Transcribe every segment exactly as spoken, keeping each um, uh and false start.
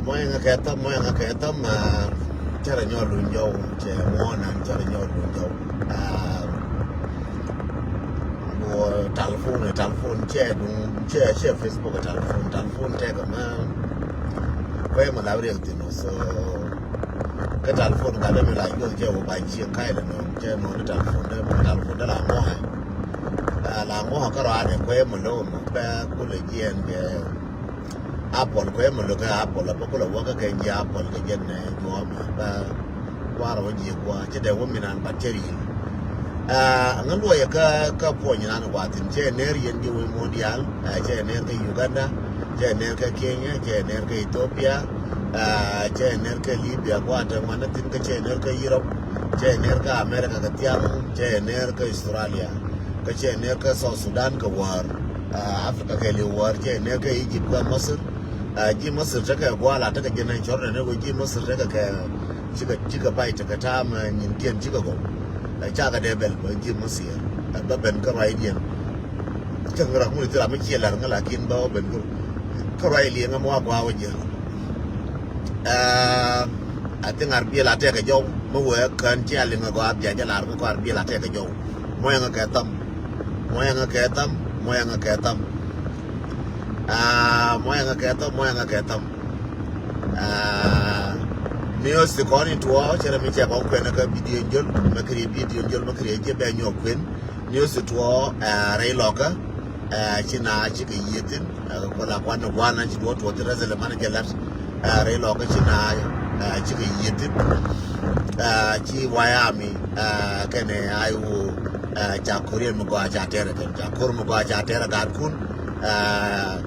Mɔyɛ ŋa kɛ thäm, mɔyɛ ŋa kɛ thäm, ah, cɛ rɛ nyɔk luny jɔw, cɛ ŋuɔnan cɛ rɛ nyɔk luny jɔw. Ah, wɔ telephone, telephone cɛ duŋ, cɛ, cɛ Facebook telephone, telephone tɛkɛ mɛ. Kuɛ mɛ la riɛk thin, so kɛ telephone ka dɛ mi la yuɔth cɛ wɔ ba cieŋ ka̱y lɛ nɔ, cɛ nɔ ni telephone dɛ, telephone dɛ la ŋuɔ̱. Ah, la ŋuɔ̱ kärɔa dɛ kuɛ mɛ lo̱w mɛ bɛ kulɛ jiɛn kɛ. Apple kuɛ mɛ lo̱kɛ Apple, a bä kulɛ wäkä kɛ ji̱ Apple kɛ jɛn nɛ juɔmɛ bä. Warɛ wä ji̱ gua̱a̱ cɛ dee wä mi nan bat cɛ ri̱i̱l. Ah, ŋä luɔyɛ kä, kä puɔ̱ny nan gua̱a̱ thi̱n cɛ ner yɛn ji̱ wec muɔ̱ɔ̱n diaal, ah, cɛ ner kä Uganda, cɛ ner kä Kenya, cɛ ner kä Ethiopia, ah, cɛ ner kä Libya gua̱a̱ te ŋuan thi̱n kä cɛ ner kä Europe, cɛ ner kä America kä thiaŋ, cɛ ner kä Australia, kä cɛ ner kä South Sudan kä wäär, ah, Africa kɛ li̱w wäär, cɛ ner kä Egypt kä Masir. Ah, ji̱ Masir tekɛ gua̱a̱l a tekɛ jɛn ɛ cɔr nɛn ɛ wee ji̱ Masir tekɛ kɛ cikɛ, cikɛ pay tekɛ ta̱a̱m, ah, nyinkiɛn cikɛ gɔw. Ah, cakɛ dee bɛl bä ji̱ Masir. Ah, bä ben kä ruacdiɛn. Cäŋ rak ŋun thil ram mi ciɛ lar ŋä lakin bä wä ben kä, kä ruac liɛŋ ɛmɔ a gua̱a̱ wä jiɛn. Ah, I think arbiɛl a tekɛ jɔw mi wee kän ci a liŋ a gɔaa bia jɛ lar mi kɔ arbiɛl a tekɛ jɔw. Mɔyɛ ŋä kɛ thäm. Mɔyɛ ŋä kɛ thäm. Mɔyɛ ŋä kɛ thäm. Ah, mɔyɛ ŋä kɛ thäm, mɔyɛ ŋä kɛ thäm. Ah, news ti kɔn in tuɔɔ cɛ rɛ mi cɛ kɔn kuɛn kä video in jol, mɛ kiri video in jol, mɛ kiri jɛ bɛ nyɔk kuɛn. News ti tuɔɔ, ah, rɛy lɔkä, ah, ci na cikɛ yiethin, ah, kɔ la kuan ni guan na ci duɔ tuɔɔ ti rɛ zɛlɛ man jɛ lat, ah, rɛy lɔkä ci na, ah, cikɛ yiethin, ah, ci wayami, ah, kɛnɛ ayi wo, ah, ca ko̱r yɛn mi gɔaa ca tɛrɛ kɛn, ca ko̱r mi gɔaa ca tɛrɛ gaat kun, ah,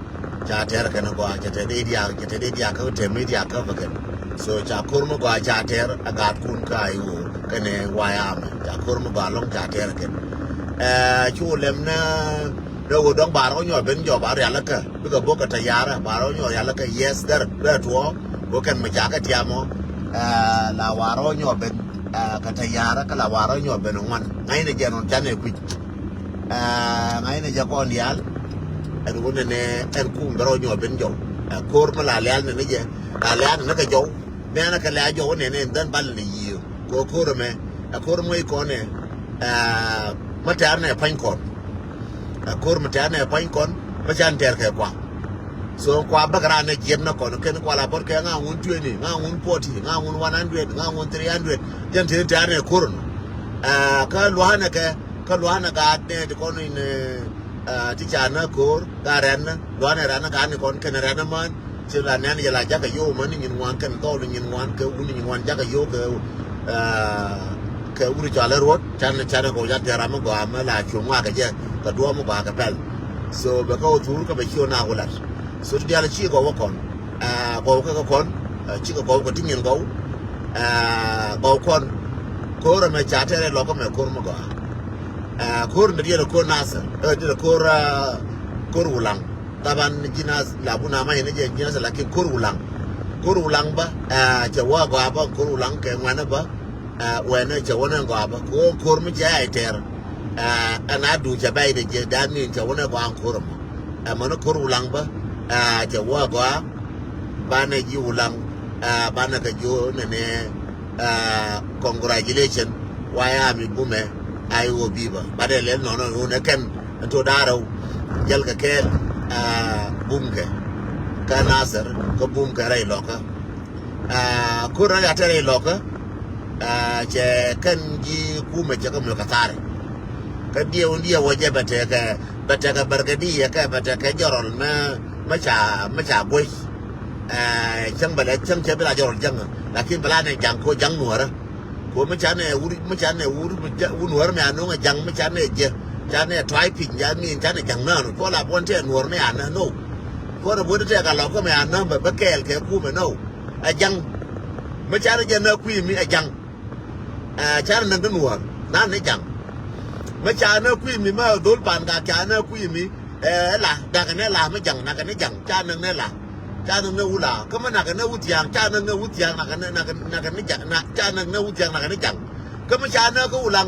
Ca tɛr kɛn gɔaa, cɛ tɛ dee diaak, cɛ tɛ dee diaak kä tɛm mi diaak kä bä kɛn. So ca ko̱r mi gɔaa ca tɛr a gaat kun kä a iwor kɛnɛ wayamɛ. Ca ko̱r mi gɔaa lɔŋ ca tɛr kɛn. Ɛ, cu lɛm nɛ, nɛ wä dɔ̱ŋ bar rɔ nyɔ ben jɔ bar rial kä. Bikɛ bok kɛ tɛ yarä, bar rɔ nyɔ rial kä yes dɛr, dɛr tuɔ. Wä kɛn mi ca kɛ tiamɔ. Ɛ, la war rɔ nyɔ ben, ɛ, kɛ tɛ yarä, kä la war rɔ nyɔ ben ŋuan. Ŋa̱cnɛ jɛ nɔn canɛ kui̱c. Aa, ŋa̱cnɛ jɛ kɔn diaal. Ɛn wun nɛnɛ ɛn kum bɛ rɔ nyuɔ ben jɔw. Ɛ, ko̱r mi la lial nɛnɛ jɛ. La lial nɛnɛ kɛ jɔw. Mɛnɛ kɛ lɛ a jɔw nɛnɛ ɛn dhɛn bal ni yiëë. Kɛ ko̱r ɛmɛ. Ɛ ko̱r mɔ ikɔn ɛ. Aa, mi tɛ̈r nɛ pa̱ny kɔn. Ɛ ko̱r mi tɛ̈r nɛ pa̱ny kɔn. Mi can tɛr kɛ kua. So kua bäk raan nɛ jiɛt nä kɔn kɛn kua la bɔt kɛ ŋa ŋun twenty, ŋa ŋun forty, ŋa ŋun one hundred, ŋa ŋun three hundred. Jɛn tëë tɛ̈r nɛ ko̱r nɔ. Aa, kä lua̱a̱nɛ kɛ Kä lua̱a̱nɛ gaat nɛ ti kɔn in, eh, ti ca nä ko̱r ka rɛn nä lua̱a̱nɛ rɛn nä gaat ni kɔn kɛnɛ rɛn nä män. Ci la nɛn yɛ la jakä yow män ni nyin ŋuan kɛn dhɔl ni nyin ŋuan kɛ wun ni nyin ŋuan jakä yow kɛ, eh, kɛ wun cɔalɛ ruɔt. Can, canɛ kɔ jat tɛra mi gɔaa mi la cuŋ ŋuakɛ jɛ kɛ duɔ̱ɔ̱m mi gɔaa kɛ pɛl. So bɛ kä wä thur kä bɛ ci wä nak wä lat. So ti dial ci gɔw wä kɔn. Aa, gɔw kä kä kɔn, aa, cikɛ gɔw kä ti nyin gɔw. Aa, gɔw kɔn. Ko̱r ɛmɛ ca tɛrɛ lɔkä mɛ ko̱r mɛ gɔaa. Aa, ko̱r ni diɛn ko̱r Nasir, ɛ, diɛn ko̱r, aa, ko̱r Wulaŋ. Taban ji̱ Nas la bu na ma yɛn jɛ ji̱ Nasir lakin ko̱r Wulaŋ. Ko̱r Wulaŋ bä, aa, cɛ wä gɔaa bä ko̱r Wulaŋ kɛ ŋuɛnɛ bä. Aa, wɛnɛ cɛ wä nɛ gɔaa bä ko̱r, ko̱r mi cɛ ay tɛr. Aa, ɛn a duc cɛ bɛy dɛ jɛ dan min cɛ wä nɛ gɔaa ko̱r mɔ. Ɛ mɔni ko̱r Wulaŋ bä, aa, cɛ wä gɔaa. Banɛ ji̱ Wulaŋ, aa, banɛ kɛ ji̱ nɛnɛ, aa, congratulation. Wayami bumɛ, a iwä bi̱i̱ bä. Banɛ lɛl nɔnɔ wunɛ kɛn ɛn to da̱rɛw. Jɛl kɛ kɛɛl, aa, bumkɛ. Kä Nasir kä bumkɛ rɛy lɔkä. Aa, ko̱r rɛy a tɛrɛ ilɔkä. Aa, cɛ kɛn ji̱ kumɛ cɛ kɛ mɛ kɛ tharɛ. Kä diɛw diɛw wä jɛ bɛ tekɛ, bɛ tekɛ bärkɛ diɛ kɛ bɛ tekɛ jɔrɔl mɛ, mɛ ca, mɛ ca guec. Aa, cäŋ bɛ lɛ cäŋ cɛ bi la jɔrɔl jaŋ. Lakin bɛ la nɛ jaŋ ko jaŋ nuɔrä. Ko mɛ ca nɛ wur, mɛ ca nɛ wur, wur nuɔrä mɛ a no̱ŋ a jaŋ mɛ ca nɛ jɛ. Ca nɛ tuay piny ja min ca nɛ jaŋ nanu. Ko la buɔn tɛ nuɔr mɛ a nä no. Ko nɛ buɔn tɛ ka lɔkä mɛ a nä bɛ bɛ kɛɛl kɛ kumɛ no. Ɛ jaŋ. Mi ca ni jɛ nä kui̱ mi ɛ jaŋ. Ɛ ca ni näk ni nuɔ̱ɔ̱r na ni jaŋ. Mi ca nä kui̱ mi ma dhol pan ka ca nä kui̱ mi. Ɛ la dak ni la mi jaŋ nak ni jaŋ ca näk ni la. Ca näk ni wula kä mi nak ni wut yaŋ ca näk ni wut yaŋ nak ni, nak ni jaŋ, ca näk ni wut yaŋ nak ni jaŋ. Kä mi ca nä kä Wulaŋ.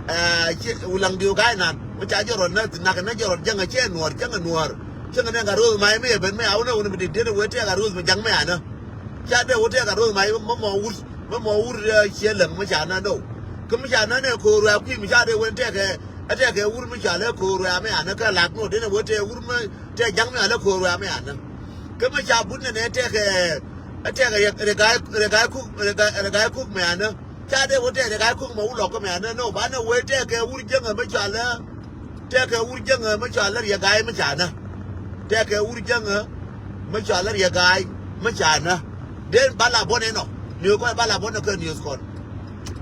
Ɛ ci Wulaŋ diw ga̱y nan mi ca jɔrɔ nä nak ni jɔrɔ jaŋ cɛ nuɔ̱ɔ̱r jaŋ nuɔ̱ɔ̱r. Cäŋ ni ŋa̱ ro̱o̱th ma mi ɛ ben mi a wunä wunä mi dik diet wee tɛk a ro̱o̱th mi jaŋ mi a nä. Ca dee wä tɛk a ro̱o̱ mac mä mɔ wur, mä mɔ wur, eh, ciɛ läŋ mä ca nä no. Kä mä ca nä nɛ ko̱o̱r wɛ̈ɛ̈ kui̱ mi ca dee wä tɛk ɛ, ɛ tɛk ɛ wur mi ca lɛ ko̱o̱r wɛ̈ɛ̈ mi anä kä lak no denɛ wä tɛk wur mi tɛk ja̱ŋ mi alɛ ko̱o̱r wɛ̈ɛ̈ mi anä. Kä mä ca but nɛ nɛ tɛk ɛ, ɛ tɛk ɛ rɛ ga̱a̱c, rɛ ga̱a̱c kuk, rɛ ga̱a̱c, rɛ ga̱a̱c kuk mi anä. Ca dee wä tɛk rɛ ga̱a̱c kuk mɛ wä lɔk kä mɛ anä no banɛ wee tɛk kɛ wur jäŋä mi cɔalä. Tɛk kɛ wur jäŋä mi cɔalä riɛ ga̱a̱c mi ca nä. Tɛk kɛ wur jäŋä mi cɔalä riɛ ga̱a̱c mi ca nä. Dee ba la buɔ̱n inɔ niöös kɔn ba la buɔ̱n inɔ kɛ niöös kɔn.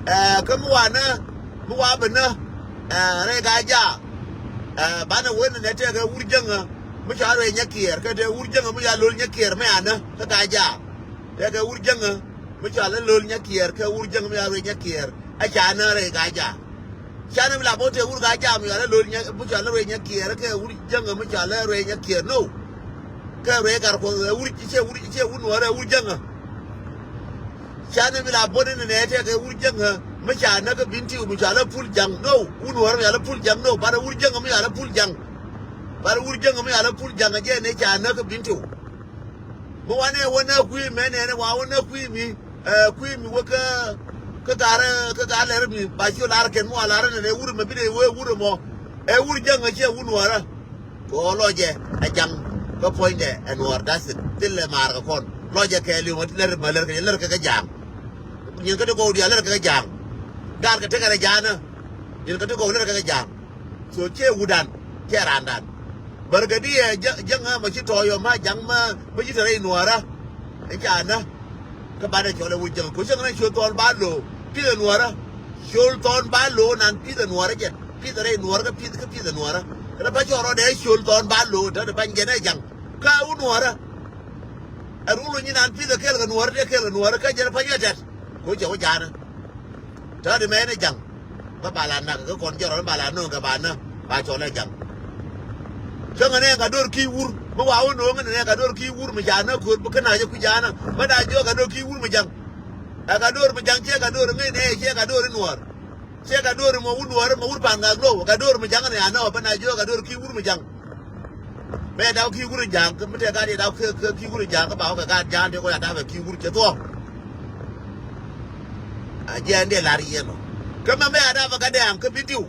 Ɛ kä mi wa nä mi wa bi nä. Ɛ rɛy ga̱a̱c jaak. Ɛ banɛ wee nɛ nɛ tɛk kɛ wur jäŋä mi cɔalä rɛy nyɛ kiɛɛr kɛ tɛk wur jäŋä mi ca lo̱l nyɛ kiɛɛr mi anä kä ga̱a̱c jaak. Tɛk kɛ wur jäŋä mi cɔalä lo̱l nyɛ kiɛɛr kɛ wur jäŋä mi ca rɛy nyɛ kiɛɛr. Ɛ ca nä rɛy ga̱a̱c jaak. Canɛ mi la bä te wur ga̱a̱c jaak mi cɔalä lo̱l nyɛ mi cɔalä rɛy nyɛ kiɛɛr kɛ wur jäŋä mi cɔalä rɛy nyɛ kiɛɛr no. Kɛ rɛy gar kuɔth ɛ wur ciɛ wur ciɛ wur nuɔ̱ɔ̱rä ɛ wur jäŋä. Canɛ mi la bä ni nɛ tɛk kɛ wur jäŋä mi ca nä kä bin tiw mi cɔalä pul ja̱ŋ no wur nuɔ̱ɔ̱rä mi cɔalä pul ja̱ŋ no banɛ wur jäŋä mi cɔalä pul ja̱ŋ. Banɛ wur jäŋä mi cɔalä pul ja̱ŋ ɛ jɛ nɛ ca nä kä bin tiw. Mi wanɛ wä nä kui̱ mɛ nɛnɛ wa wä nä kui̱ mi. Ɛ kui̱ mi wä kä kä garɛ kä garɛ lɛr mi ba ci lar kɛn mi wa lar nɛnɛ wur mɛ bi dee wee wur mɔ. Ɛ wur jäŋ ɛ ciɛ wur nuɔrä. Kɛ ɣöö lɔcɛ ɛ jaŋ kä puɔ̱nydɛ ɛ nuɔr dasit thilɛ maar kɛ kɔn lɔcɛ kɛɛliw mɛ lɛr mɛ lɛr kɛ lɛr kɛ kɛ ja̱a̱ŋ. Nyin kä ti gɔw diaal lɛr kɛ kɛ ja̱a̱ŋ. Gaat kɛ tekɛ rɛ ja̱a̱nä. Nyin kä ti gɔw lɛr kɛ kɛ ja̱a̱ŋ. So ciɛ wutdan ciɛ raandan. Bärgediɛ jäŋä mɛ ci tɔɔyɔ ma jaŋ ma mi ci te rɛy nuɔɔrä. I̱ ca nä. Kä banɛ cɔl ɛ wut jäŋä ko̱ cäŋ nä ciöl thɔɔn ba lo̱o̱ pi̱th ɛ nuɔɔrä. Ciöl thɔɔn ba lo̱o̱ nan pi̱th ɛ nuɔɔrä jɛn pi̱th ɛ rɛy nuɔɔrä kä pi̱th kä pi̱th ɛ nuɔɔrä. Kä rɛ pa cɔɔr rɔɔdɛ ciöl thɔɔn ba lo̱o̱ te rɛ pa nyɛn ɛ jaŋ. Kä wut nuɔɔrä. Ɛ rul wä nyin nan pi̱th ɛ kɛɛl kɛ nuɔɔrä dee kɛɛl kɛ nuɔɔrä kä jɛn rɛ pa nyɛn ɛ tɛt. Ko̱ cɛ wä ja̱a̱nä. Täätdi mɛ ni ja̱ŋ. Bä ba la nak kä kɔn jɛ rɔ ni ba la no̱o̱ŋ kɛ ba nä ba cɔl ɛ ja̱ŋ. Cäŋɛ ni ɛ ka do̱r ki̱i̱ wur mi wa wä no̱o̱ŋ ni ɛ ka do̱r ki̱i̱ wur mi ca nä ko̱r bi kä na jɛ kui̱ ja̱a̱nä bä da jiök ɛ ka do̱r ki̱i̱ wur mi ja̱ŋ. Ɛ ka do̱r mi ja̱ŋ ciɛ ka do̱r ŋäc ni ɛ ciɛ ka do̱r i̱ nuɔɔr. Ciɛ ka do̱r imɔ wur nuɔɔr imɔ wur pan ŋa̱k lo̱w ɛ ka do̱r mi ja̱ŋ ni anä ɔ bä na jiök ɛ ka do̱r ki̱i̱ wur mi ja̱ŋ. Mɛ daw ki̱i̱ wur in ja̱a̱ŋ kä mi tɛk gat yɛ daw ki̱i̱ ki̱i̱ wur in ja̱a̱ŋ kä ba wä kɛ gat ja̱a̱ŋ tëë kɔ ya daw kɛ ki̱i̱ wur cɛ thuɔ̱ɔ̱ŋ. A jiɛn dee lar yɛn ɔ kä mɛ mɛ a daw kɛ gat dɛɛŋ kä bi diw.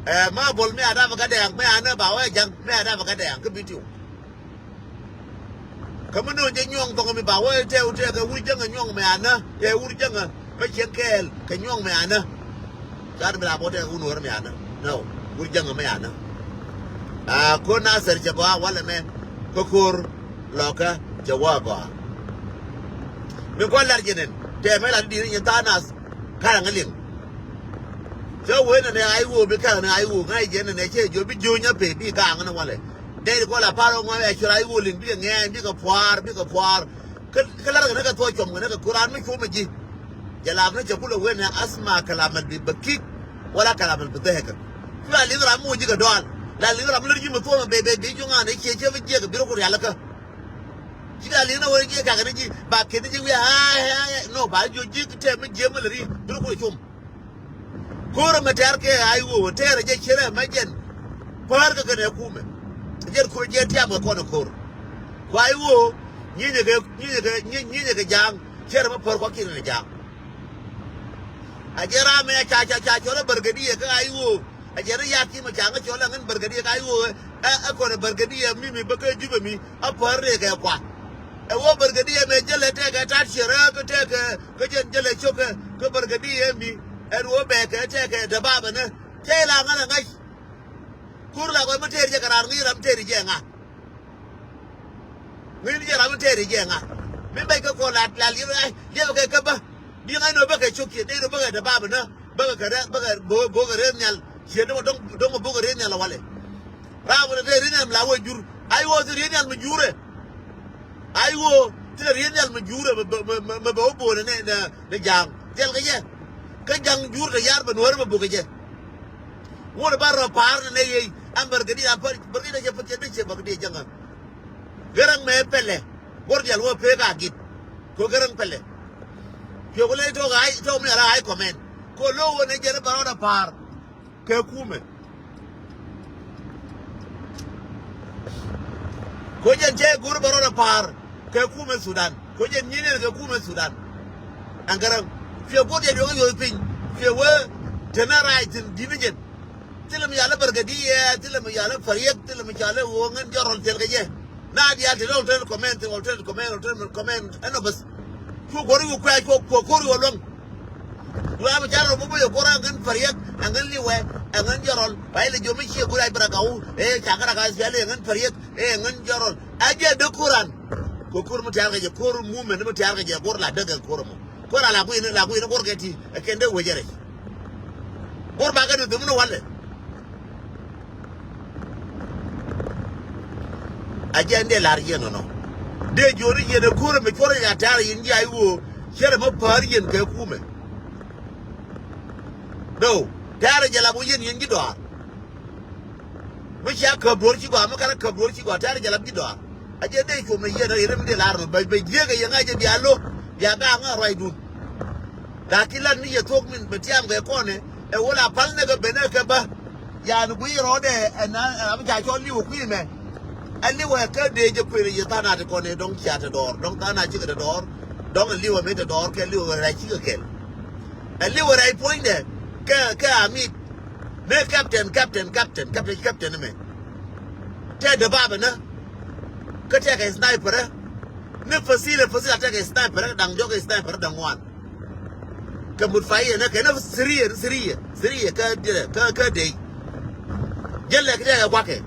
Ɛ ma bol mɛ a daw kɛ gat dɛɛŋ mɛ a nä ba wä ja̱a̱ŋ mɛ a daw kɛ gat dɛɛŋ kä bi diw. Kä mi no̱o̱ŋ jɛ nyuɔ̱ŋ thɔŋ mi ba wä tɛw tɛw kɛ wur jäŋä nyuɔ̱ŋ mɛ a nä tɛw wur jäŋä. Kä cieŋ kɛɛl kɛ nyuɔ̱ŋ mɛ anä. Gat mi la bot ɛ wun wär mɛ anä. No, wur jäŋä mɛ anä. A ko̱r na sɛr cɛ gɔaa walɛ mɛ. Kä ko̱r lɔkä cɛ wä gɔaa. Mi kɔn lar jɛ nɛn tɛ mɛ la di di ni nyɛ tha̱a̱ŋ nath. Ka̱n aŋä liŋ. Cɛ wee nɛ nɛ a i̱ woo bi ka̱n nɛ a i̱ woo ŋa̱c jɛ nɛ nɛ cɛ jiɔ bi jiö nyɛ pee bi ka̱n aŋä nɛ walɛ. Dee di kɔn la pa̱a̱r ŋuan ɛ cuɛ a i̱ woo liŋ bikɛ ŋɛɛny bikɛ pua̱a̱r bikɛ pua̱a̱r. Kä kä lar kɛ nɛ kɛ thuɔ̱k cuɔm kɛ nɛ kɛ ko̱ran mi cuɔm ɛ ji̱. Jɛ lam ni cɛ kulɛ wen ni asma kɛ lam ɛl bi bä kik. Wala kɛ lam ɛl bi dhɛɛkɛ. Cu la liŋ ram mi wä ji̱ kɛ dɔal. La liŋ ram mi lär ji̱ mi thuɔ̱k mɛ bɛ bɛ bi juŋ an i̱ ciɛ ciɛ bi jiɛk bi rɔ ku rial kä. Ci la liŋ ni wä jiɛ kakɛ ni ji̱ ba kɛ ni ji̱ wi̱i̱ a a a no ba jiɔ ji̱ tɛm mi jiɛ mi lär ji̱ bi rɔ ku cum. Ko̱rä mɛ tɛ̈r kɛ a i̱ wä wä tɛɛrɛ jɛ cierɛ mɛ jɛn. Päär kɛ kɛnɛ kumɛ. Jɛn ko̱r jɛ tiam kɛ kɔn ko̱r. Kua i̱ wä nyinyɛ kɛ nyinyɛ kɛ nyinyɛ kɛ ja̱a̱ŋ. Cɛ rɛ mi pär kua ki̱n ni ja̱a̱ŋ. A jɛ ram mi a ca ca ca cɔl a bärgediɛ kä a i̱ wä. A jɛ ri yak ki mi ca ŋä cɔl a ŋän bärgediɛ kä a i̱ wä. Ɛ ɛ kɔn a bärgediɛ mi mi bä kä jupɛ mi a pär ri kɛ kua. Ɛ wä bärgediɛ mɛ jälɛ tɛkɛ tat ciɛ rɛ kä tɛkɛ kä jɛn jälɛ cokɛ kä bärgediɛ mi. Ɛn wä bɛkɛ tɛkɛ däbabɛ nä. Cɛ la ŋän a ŋäc. Kur la kɔc mi tɛɛr jɛ kɛ raar ŋi̱i̱c ram tɛɛr jɛ ŋa. Ŋi̱n jɛ ram in tɛɛr jɛ ŋa. Mi bɛc kä kɔn la la liep ai liep kɛ kä bä. Bi ŋa̱c nɔ bä kɛ cok kiɛ dee nɔ bä kɛ te bap inä bä kɛ kɛ rɛ bä kɛ bo bo kɛ rɛ nhial. Ciɛ dɔ̱ŋ dɔ̱ŋ dɔ̱ŋ bo kɛ rɛ nhial walɛ. Ram in tɛɛr rɛ nhial mi la wä jur. Ai wä thi rɛ nhial mi jurɛ. Ai wä thi rɛ nhial mi jurɛ mɛ bɛ mɛ bɛ wä bo̱o̱nɛ nɛ nɛ ja̱a̱ŋ. Thil kɛ jɛ. Kä ja̱ŋ jur kɛ yar bɛ nuɔ̱ɔ̱ri mɛ bok kɛ jɛ. Ŋuɔ̱t bä rɔ pa̱a̱r ni nɛ yey ɛn bärgediɛ a pär bärgediɛ cɛ pär cɛ dee cɛ bärgediɛ jäŋä. Gɛräŋ mɛ pɛlɛ guɔ̱r dial wä pek a git. Ko gɛräŋ pɛlɛ. Piɔk ley tɔk a tɔk mi ala a comment ko lo̱k wä ni jɛn bä rɔɔdɛ pa̱a̱r. Kɛ kumɛ. Ko jɛn cɛ go̱r bä rɔɔdɛ pa̱a̱r kɛ kumɛ Sudan. Ko jɛn nyin in kɛ kumɛ Sudan. Ɛn kɛ rɛm. Cuɛ go̱r jɛ duɔ̱k yo̱o̱th piny. Cuɛ wee tɛnɛ rac thi̱n di̱t ni jɛn. Thilɛ mi yalä bärgɛ di yɛ, thilɛ mi yalä pariɛk, thilɛ mi yalä ɣöö ŋän jɔrɔl thil kɛ jɛ. Na diaal te dɔl te comment, te dɔl te comment, te dɔl te comment ɛnɔ bäth. Cu go̱r iwä kuɛ, cu kuɛ ko̱r iwä luäŋ. Luaam ca rɔ bä bä yɛ ko̱r a ŋän pariɛk, a ŋän liwɛ, a ŋän jɔrɔl. Ba ilɛ jiɔ mi ciɛ go̱r a i̱ bɛ ragaw, ee ca kä ragaw ɛ thiali a ŋän pariɛk, ee a ŋän jɔrɔl. A jɛ dee ko̱r an. Kɛ ko̱r mi tiaar kɛ jɛ, ko̱r mumɛn mi tiaar kɛ jɛ, ko̱r la dee kɛ ko̱r mɔ. Ko̱r a la kui̱ni, la kui̱ni ko̱r kɛ ti ɛ kɛn dee wecɛ rɛc. Ko̱r bakɛ ni thum ni walɛ. A jɛ ɛn dee lar yɛn nɔnɔ. Dee jiɔni yɛn ɛ ko̱r mi cuɔr ya tɛ̈r yɛn ji̱ a i̱ ɣöö cɛ rɛ mi päär yɛn kɛ kumɛ. No, tɛ̈r jɛ la bä yɛn yɛn ji̱ dɔaar. Mi cia käp duɔ̱ɔ̱r ci gɔaa, mi kɛn a käp duɔ̱ɔ̱r ci gɔaa, tɛ̈r jɛ la ji̱ dɔaar. A jɛ dee cuɔm ni yɛn, yɛn mi dee lar nɔ bɛ, bɛ jiäk ɛ yɛn a jɛ bia lo̱k, bia gaak ŋa ruacdun. Lakin lat ni yɛ thok min bɛ tiam kɛ kɔnɛ, ɛ wä la pal nɛ kɛ ben ɛ kɛ bä. Yan guiy rɔɔdɛ ɛ na, ɛ, a bi ca cɔl li̱w kui̱ mɛ. Ɛ li̱w ɛ kä dee jɛ kuël yɛ tha̱a̱ŋ a ti kɔnɛ dɔ̱ŋ cia te dɔɔr, dɔ̱ŋ tha̱a̱ŋ a cikɛ te dɔɔr, dɔ̱ŋ ɛ li̱w ɛ mi te dɔɔr kɛ li̱w ɛ rɛc cikɛ kɛl. Ɛ li̱w ɛ rɛc puɔ̱nydɛ kɛ, kɛ amit. Ni captain, captain, captain, captain, captain mɛ. Tɛ dee babɛ nä. Kä tɛ kɛ sniper ɛ. Ni fasilɛ, fasilɛ tɛ kɛ sniper ɛ da̱ŋ diɔ̱k kɛ sniper ɛ da̱ŋ ŋuan. Kɛ mut fa iɛ nä kɛ nä siriɛ, siriɛ, siriɛ kä diɛ, kä, kä dey. Jälɛ kɛ tɛ kɛ guakɛ.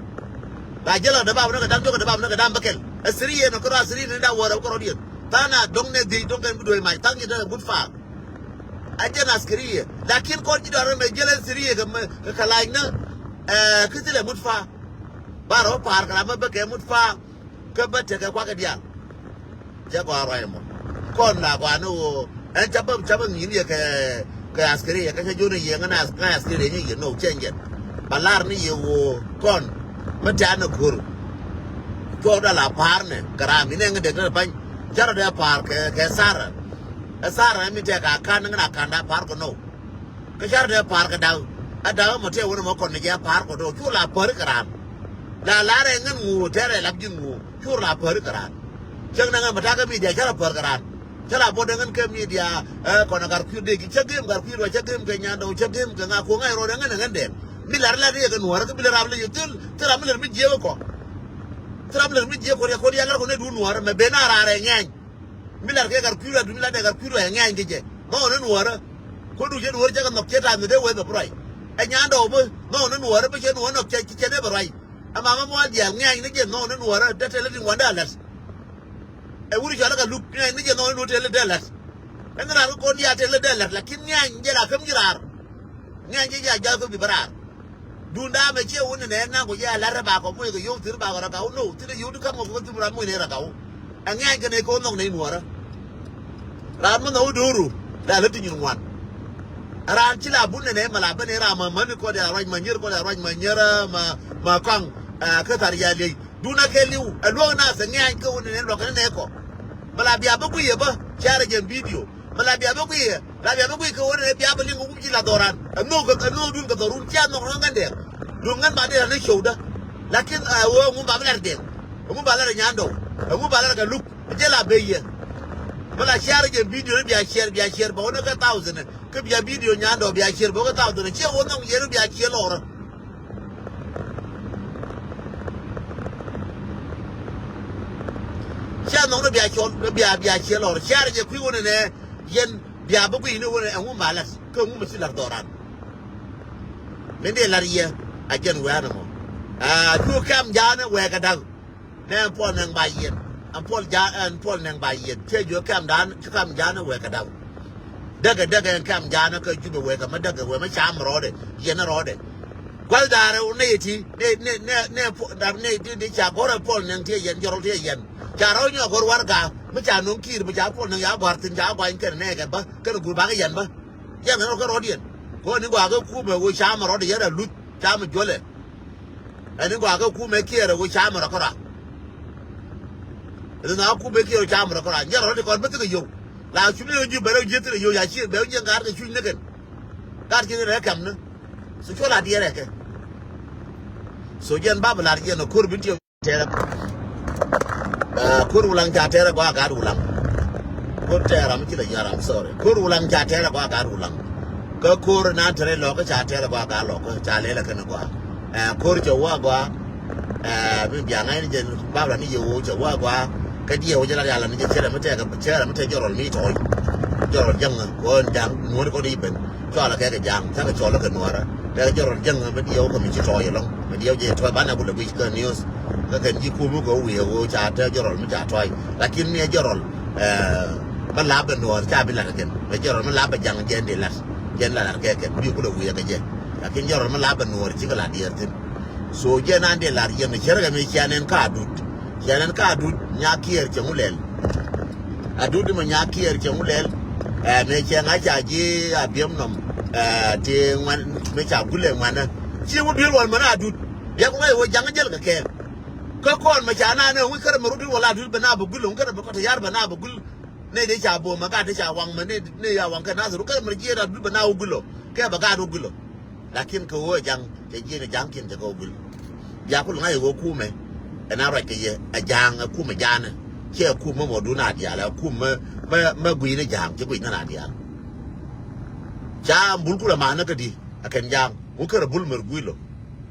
Ba jälɛ dee babɛ nä kɛ da̱ŋ diɔ̱k kɛ dee babɛ nä kɛ da̱ŋ bäkɛl. Ɛ siriɛ nä kä rɔ a siriɛ ni da̱ŋ wäärä kɛ rɔ diɛn. Tha̱a̱ŋ a dɔ̱ŋ nɛ dhiec dɔ̱ŋ kɛn bi duɔ̱ɔ̱c mac tha̱a̱ŋ ji̱ dee kɛ gut faak. A jɛn askariya. Lakin kɔn ji̱ dɔ̱a̱r mɛ jɛl askariya kɛ mɛ kɛ kɛ lac ni. Ɛ, kä thilɛ mut fa. Ba rɔ pa̱a̱r kɛ ram mɛ bä kɛ mut fa. Kä bä tekɛ kuakɛ diaal. Cɛ gɔaa ruac ɛmɔ. Kɔn la gɔaa ni ɣöö ɛn ca bä, ca bä ŋi̱i̱n yɛ kɛ, kɛ askariya kä cä jiɔn ni yɛ ŋä as-, ŋä askariya ni yɛ nɔ cɛn jɛn. Ba lar ni yɛ ɣöö kɔn mi tɛ̈n ni ko̱r. Cuɔk dal a pa̱a̱r ni kɛ ram inɛ ŋä dek ni pany. Carɛ dee pa̱a̱r kɛ, kɛ Sara. Ɛ Sara mi tɛk a ka̱n ŋän a ka̱n da pa̱a̱r kɛ nɔw. Kä carɛ dee pa̱a̱r kɛ da̱k. A da̱k mɔ tɛk wänɛ mɔ kɔn ni jɛ a pa̱a̱r kɛ dɔ̱ cu la päri kɛ raan. La larɛ ŋän ŋuɔ tɛrɛ lap ji̱ ŋuɔ cu la päri kɛ raan. Cäŋ nɛ ŋän mɛ ta̱kä midia cä la päri kɛ raan. Cä la bɔt ɛ ŋän kɛ midia, ɛ, kɔn a gar kui̱ dee ki cä gem gar kui̱ ruac cä gem kɛ nyandɔw cä gem kɛ ŋa kuɔ ŋa̱c rɔɔdɛ ŋän ɛ ŋän dɛɛk. Mi lar lat yɛ kɛ nuɔ̱ɔ̱rä kä bi lɛ rap lɛ yɛ thil thil ram mi lɛr mi jiɛk kɔ. Thil ram mi lɛr mi jiɛk kɔ riak kɔ riak lar kɔ nɛ duun nuɔ̱ɔ̱rä mɛ ben a raar ɛ ŋɛny. Mi lar kɛ gat kui̱ ruac, mi lar dɛ gat kui̱ ruac ɛ ŋɛ̈ny kɛ jɛ. Nhɔk ni nuɔ̱ɔ̱rä. Kodu jɛ nuɔ̱ɔ̱rä cɛ kɛ nhɔk cɛ ta̱a̱ mi dee wee bɛ bi ruac. Ɛ nyan dɔw bi nhɔk ni nuɔ̱ɔ̱rä bi cɛ nuɔ̱ɔ̱rä nhɔk cɛ, cɛ dee bɛ ruac. Ɛ mama mual diaal ŋɛ̈ny ni jɛ nhɔk ni nuɔ̱ɔ̱rä dee tɛl itin wandɛ alät. Ɛ wuri cɔal kɛ luk ŋɛ̈ny ni jɛ nhɔk ni nuɔ̱ɔ̱rä tɛl itin dee alät. Ɛn ni raar kä kɔn diaal tɛl itin dee alät lakin ŋɛ̈ny jɛ la käm ji̱ raar. Ŋɛ̈ny jɛ jɛ a ja̱l kä bi bä raar. Duundä mɛ ciɛ wun nɛ naŋ ku jɛ a la̱t rɛ bakɔ moc kɛ yio̱w thi̱n bakɔ rɛ gaw no thi̱n yio̱w ti ka̱m kɛ kukä thim ran moc nɛ rɛ gaw. Ɛ ŋɛ̈ny kɛ nɛ kɛ wä nhɔk nɛ nuɔ̱ɔ̱rä. Ran mi nhɔk wä do̱ru la lät ti nyin ŋuan. Ran ci la bun nɛ nɛ mɛ la ben nɛ ran mɛ mäni kɔn dɛ ruac mɛ nyier kɔn dɛ ruac mɛ nyier mɛ mɛ kɔaŋ. Ɛ kä thar yɛ liey. Duundä kɛ li̱w ɛ luäk nath ɛ ŋɛ̈ny kɛ wun nɛ luäk kɛ nɛ kɔ. Mɛ la bia bä guiy ɛ bä. Carɛ jɛ video. Mɛ la bia bä guiy ɛ. La bia bä guiy kɛ ɣöö nɛ bia bä liŋ kɛ wum ji̱ la dhɔran. Ɛ nhök, ɛ nhök dun kɛ dhɔrun cia nhɔk ɣän ŋän dɛɛk. Duŋ ŋän ba dee la ni show dä. Lakin ɛ ɣöö ŋum ba bä lar dɛɛk. Ɛ ŋum ba lar nyandɔw. Ɛ ŋum ba lar kɛ luk. Jɛ la ben yɛ. Mɛ la share jɛ video ni bia share, bia share bä ɣän kɛ thousand. Kä bia video nyandɔw bia share bä ɣän kɛ thousand. Ciɛ ɣöö nhɔk yɛn bia share lɔrä. Cia nhɔk ni bia cɔl, bia, bia cia lɔr. Cia rɛ jɛ kui̱ wunɛ nɛ yɛn bia bä kui̱ ni wunɛ ɛŋu ma lat. Kä ɛŋu ma ci lat dhɔran. Min dee lat yɛ a jɛn wɛ̈ɛ̈n ɛmɔ. A cu kɛm jaanɛ wɛɛkɛ da̱k. Nɛ ɛn Puɔl Nɛŋ ba yiɛn. Ɛn Puɔl ja, ɛn Puɔl Nɛŋ ba yiɛn. Cɛ juɛ kɛm dan, cu kɛm jaanɛ wɛɛkɛ da̱k. Däkɛ, däkɛ ɛn kɛm jaanä kä Jubɛ wekɛ mä däkɛ wek mä cam rɔɔdɛ, yɛn rɔɔdɛ. Gua̱th da̱rɛ wä nɛy ti, nɛy, nɛy, nɛy, nɛy, nɛy ti, nɛy ca gɔ̱rɛ Puɔl Nɛŋ ti yɛn, jɔrɔl ti yɛn. Ca rɔ̱ nyɔk gɔ̱r warɛga, mi ca no̱ŋ Kiir, mi ca Puɔl Nɛŋ ya gɔ̱a̱r thi̱n, ca gɔ̱a̱ny kɛn nɛɛkɛ bä, kɛn guur bakɛ yɛn bä. Yɛn kɛn rɔ kɛ rɔɔdiɛn. Kɛ ɣöö ni gɔaa kɛ kumɛ wä cam rɔɔdɛ yɛn rɛ luth, cam jɔlɛ. Ɛn ni gɔaa kɛ kumɛ Kiir wä cam rɔ kɛ rɔa. Ri na kumɛ Kiir wä cam rɔ kɛ rɔa. Nyɛ rɔ ti kɔn bä thikɛ yio̱w. La cuc ni ji̱ bɛ rɛ ji̱ thikɛ yio̱w ya ci bɛ ji̱ ŋa̱r kɛ cuc ni kɛn. Gat ci rɛ kɛm ni. So cuɔ la diɛɛr ɛ kɛ. So jɛn bä bi lar jɛn ɔ ko̱r bi tiɛm tɛrɛ. Ɛ, ko̱r Wulaŋ ca tɛrɛ gɔaa gat Wulaŋ. Ko̱r tɛɛr ram ci la yɔ̱a̱r, I'm sorry. Ko̱r Wulaŋ ca tɛɛr a gɔaa, gat Wulaŋ. Kä ko̱r na tɛɛr lɔk kä ca tɛɛr a gɔaa, gat lɔk kä ca lɛl a kɛn a gɔaa. Ɛ, ko̱r cɛ wä a gɔaa. Ɛ, mi biaŋ ɛn jɛn bab la ni yɛ wä cɛ wä a gɔaa. Kä diɛ wä jɛ la yala ni jɛ cɛ rɛ mi tɛɛk, cɛ rɛ mi tɛɛk jɔrɔl mi tɔɔy. Jɔrɔl jaŋ kɔn jaŋ nuɔ̱ri kɔn i̱ ben. Cɔal a kɛɛk ja̱a̱ŋ, cakɛ cɔl kɛ nuɔrä. Kɛ jɔrɔl jäŋ bä diɛw kɛ mi ci tɔɔy ɛlɔ̱ŋ. Bä diɛw jɛ tɔɔy banɛ kulɛ guic kɛ news. Kä kɛn ji̱ kum kɛ wi̱i̱ ɛ ɣöö ca te jɔrɔl mi ca tɔɔy. Lakin mi ɛ jɔrɔl, eh, bä lap bɛ nuɔr ca bi lat kɛn. Bɛ jɔrɔl mi lap bɛ ja̱ŋ jɛ ɛn dee lat. Jɛ ɛn la lat kɛ kɛn. Bi kulɛ wi̱i̱ kɛ jɛ. Lakin jɔrɔl mi lap bɛ nuɔr cikɛ la diɛɛr thi̱n. So jɛ ɛn an dee lat yɛn cɛ rɛ kɛ mi cian ɛn ka Adut. Cian ɛn ka Adut, Nyakiɛɛr cɛ ŋu lɛl. Adut di mɛ Nyakiɛɛr cɛ ŋu lɛl. Ɛ, mëë cɛ ŋa̱c ca ji̱ Abiɛm nɔm. Ɛ, ti ŋuan, mëë ca gulɛ ŋuanä. Ci ŋu duel wal mɛn Adut. Bia ku ŋa̱c wä ja̱ŋ jäl kɛ kɛɛl. Kä kɔn mɛ ca na nɛ ŋuc kärɛ mɛ rut duel wal Adut bɛ na bɛ gul, ŋu kärɛ bɛ kɔt yar bɛ na bɛ gul. Nɛ di ca bom mɛ gat di ca waŋ mɛ nɛ, nɛ ya waŋ kɛ Nasir, ŋu kärɛ mɛ jiɛt Adut bɛ na wä gul ɔ. Kɛ bɛ gat wä gul ɔ. Lakin kɛ ɣöö ɛ ja̱ŋ, cɛ jiɛn ɛ ja̱ŋ kiɛn cɛ kɛ wä gul. Bia ku lɛ ŋa̱c ɛ ɣöö kumɛ ɛn a ruac kɛ yɛ, ɛ ja̱ŋ, ɛ kumɛ ja̱a̱nɛ. Ciɛ ɛ kumɛ mɔ duun a diaal, ɛ kumɛ mɛ, mɛ gui̱n ɛ ja̱ŋ, ci gui̱n nɛn a diaal. Ca Bul Kul ɛ manä kä di, ɛ kɛn ja̱ŋ, ŋu kärɛ Bul Mɛr gui̱l ɔ.